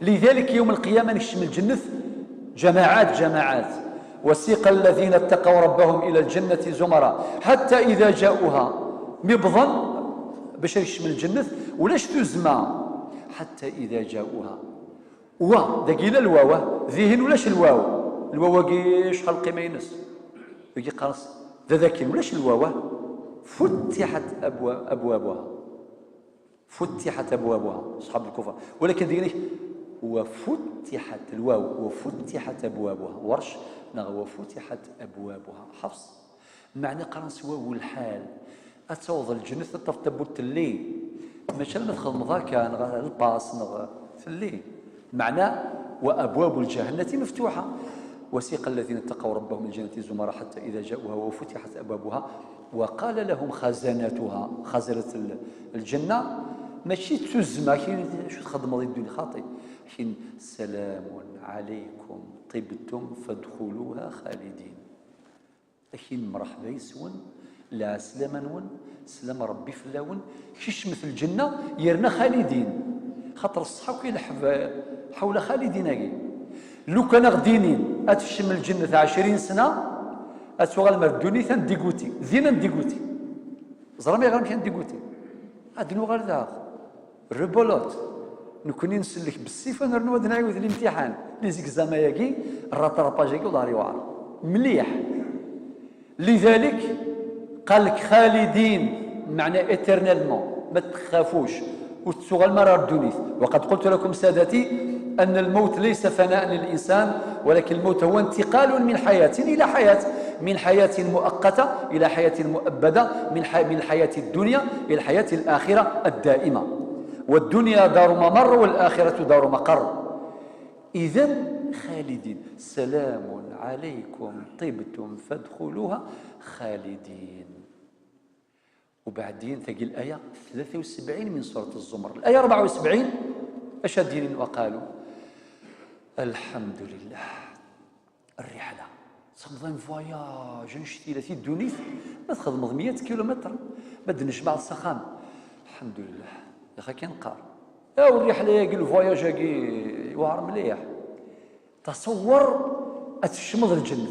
Lidalik, yawm lqiyama, nekcem lǧennet, ǧamaɛat, ǧamaɛat. وسيق الذين اتقوا ربهم إلى الجنة زمرا حتى إذا جاءوها. Mi wwḍen, bac ad kecmen lǧennet, ulac tuzzma. حتى إذا جاءوها. Wa, dagi yella lwaw, ah. Dihin ulac lwaw. Lwaw-agi acḥal lqima-ines? Dagi qqaren-as d adakin, ulac lwaw, ah. فتحت أبوا-، أبوابها. فتحت أبوابها. أصحاب الكفر. ولكن ديك وفتحت الواو، وفتحت أبوابها. Warec, neɣ وفتحت أبوابها. Ḥefs. Meɛna qqaren s wawal lḥal. Ad tawḍeḍ lǧennet, ad tafeḍ tawwurt telli. Mačči alamma txedmeḍ akka, neɣ lpaṣ, neɣ telli. Meɛna, وأبواب الجنة مفتوحة. وسيق الذين اتقوا ربهم إلى الجنة زمرا حتى إذا جاءوها وفتحت أبوابها وقال لهم خزنتها. Xazanet l-, lǧenna, mačči d tuzzma, kra acu txedmeḍ i ddunit, xaṭi. Kra, سلام عليكم طبتم فادخلوها خالدين. Akin mreḥba yes-wen, lɛeslama-nwen, slam Ṛebbi fell-awen, kecmet lǧenna, yerna xalidin. Xaṭer ṣṣeḥ akk ileḥḥeb ḥawla xalidin-agi. Lukan a ɣ-d-inin ad tekcem lǧennet ɛecrin sna, ad tuɣalem ar ddunit ad n-diguti. Din ad n-diguti. Ẓram ayɣer amek ad n-diguti? Ad nuɣal daɣ. Rebelote. Nekkni nsellek bessif, ad nernu ad nɛiwed limtiḥan. Les examens-agi, rattrapage-agi, uḍar yewɛer. Mliḥ. Lidalik, qal-k xalidin, meɛna éternellement, ma txafuc, ur tettuɣalem ara ar ddunit. وقد قلت لكم سادتي أن الموت ليس فناء للإنسان، ولكن الموت هو انتقال من حياة إلى حياة، من حياة مؤقتة إلى حياة مؤبدة، من ح-، من الحياة الدنيا إلى الحياة الآخرة الدائمة. والدنيا دار ممر والآخرة دار مقر. إذن خالدين، سلام عليكم طبتم فادخلوها خالدين. وبعدين تجي الآية ثلاثة وسبعين من سورة الزمر، الآية أربعة وسبعين، أشهد دين وقالوا الحمد لله. الرحلة تسمض ان فواياج نشتي لا في الدنيا، ما تخدمض مية كيلومتر، ما تنجمع السخام. الحمد لله. يا أخي كي نقار، يا الرحلة يا الفواياج يا يوعر مليح. تصور أتشمض الجنة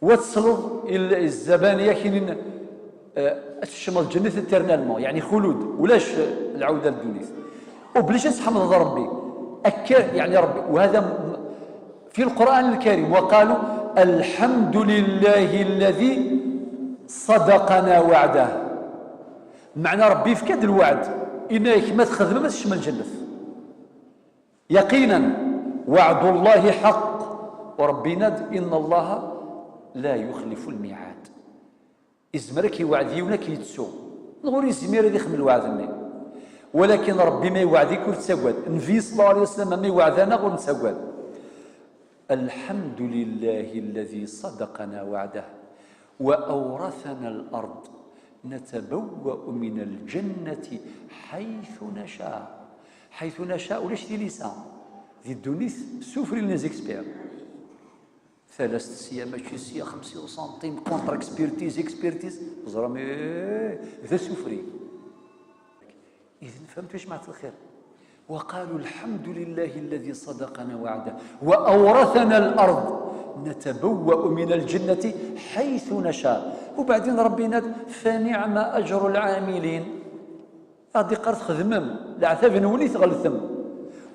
وتصلض الزبانية كينين، آه، أتشمض الجنة éternellement، يعني خلود، ولاش العودة للدنيا. وبلاش تحمد ربي، أكا يعني ربي. وهذا م- في القرآن الكريم: وقالوا الحمد لله الذي صدقنا وعده. معنى ربي في كاد الوعد، إنك ما تخدم ما تشمل الجنة. يقينا وعد الله حق، وربي ناد: إن الله لا يخلف الميعاد. يزمرك يوعد يونك يتسو، نغور يزمير هذه خم الوعد مني. ولكن ربي ما يوعدك وتسقد، النبي صلى الله عليه وسلم ما يوعدنا ونتسقد. الحمد لله الذي صدقنا وعده وأورثنا الأرض نتبوأ من الجنة حيث نشاء. حيث نشاء ولاش دي ليسا دي الدنيا سوفري لي زيكسبير. ثلاث سيا ماشي سيا خمسين سنتيم كونتر اكسبيرتيز اكسبيرتيز زرامي ذا سوفري. إذن فهمت واش معنات الخير؟ وقالوا الحمد لله الذي صدقنا وعده وأورثنا الأرض نتبوأ من الجنة حيث نشاء. وبعدين ربي ناد: فنعم أجر العاملين. غادي قال تخدمم العتاب نولي تغلثم.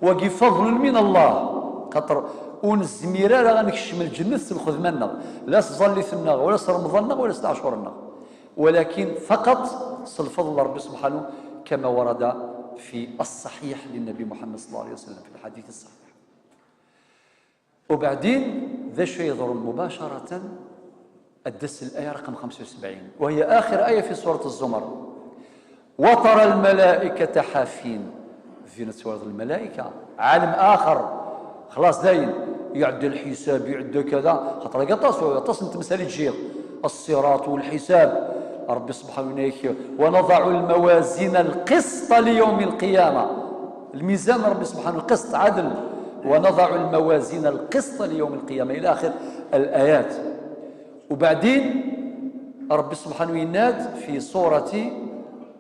وقي فضل من الله. خاطر ونزمير راه غنكشم الجنة الخدمة لنا، لا صليت لنا ولا رمضان ولا عاشور لنا. ولكن فقط الفضل ربي سبحانه، كما ورد في الصحيح للنبي محمد صلى الله عليه وسلم في الحديث الصحيح. وبعدين ذا شيء يضر مباشرة الدس الآية رقم خمسة وسبعين، وهي آخر آية في سورة الزمر: وترى الملائكة حافين. فينا تصور الملائكة عالم آخر، خلاص داين يعد الحساب، يعد كذا، خاطر يقطع يقطع انت مسالي تجيغ الصراط والحساب. ربي سبحانه ينايك: ونضع الموازين القسط ليوم القيامة. الميزان ربي سبحانه قسط عدل. ونضع الموازين القسط ليوم القيامة إلى آخر الآيات. وبعدين ربي سبحانه يناد في سورة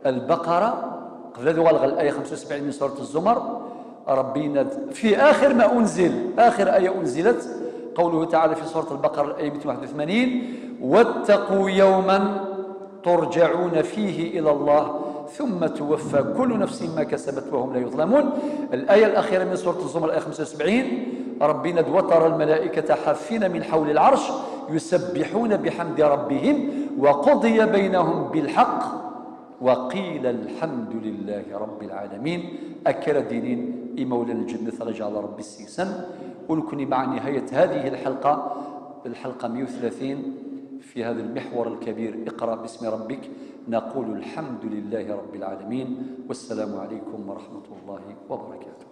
البقرة، قبل هذا والغ الآية خمسة وسبعين من سورة الزمر، ربي يناد في آخر ما أنزل، آخر آية أنزلت، قوله تعالى في سورة البقرة الآية مئتين وواحد وثمانين: واتقوا يوما ترجعون فيه إلى الله ثم توفى كل نفس ما كسبت وهم لا يظلمون. الآية الأخيرة من سورة الزمر، الآية خمسة وسبعين، ربي يناد: وترى الملائكة حافين من حول العرش يسبحون بحمد ربهم وقضي بينهم بالحق وقيل الحمد لله رب العالمين. أكرا دينين إمولا الجنة رجع على ربي السيسن. ونكون مع نهاية هذه الحلقة، الحلقة مية وثلاثين في هذا المحور الكبير: اقرأ باسم ربك، نقول: الحمد لله رب العالمين، والسلام عليكم ورحمة الله وبركاته.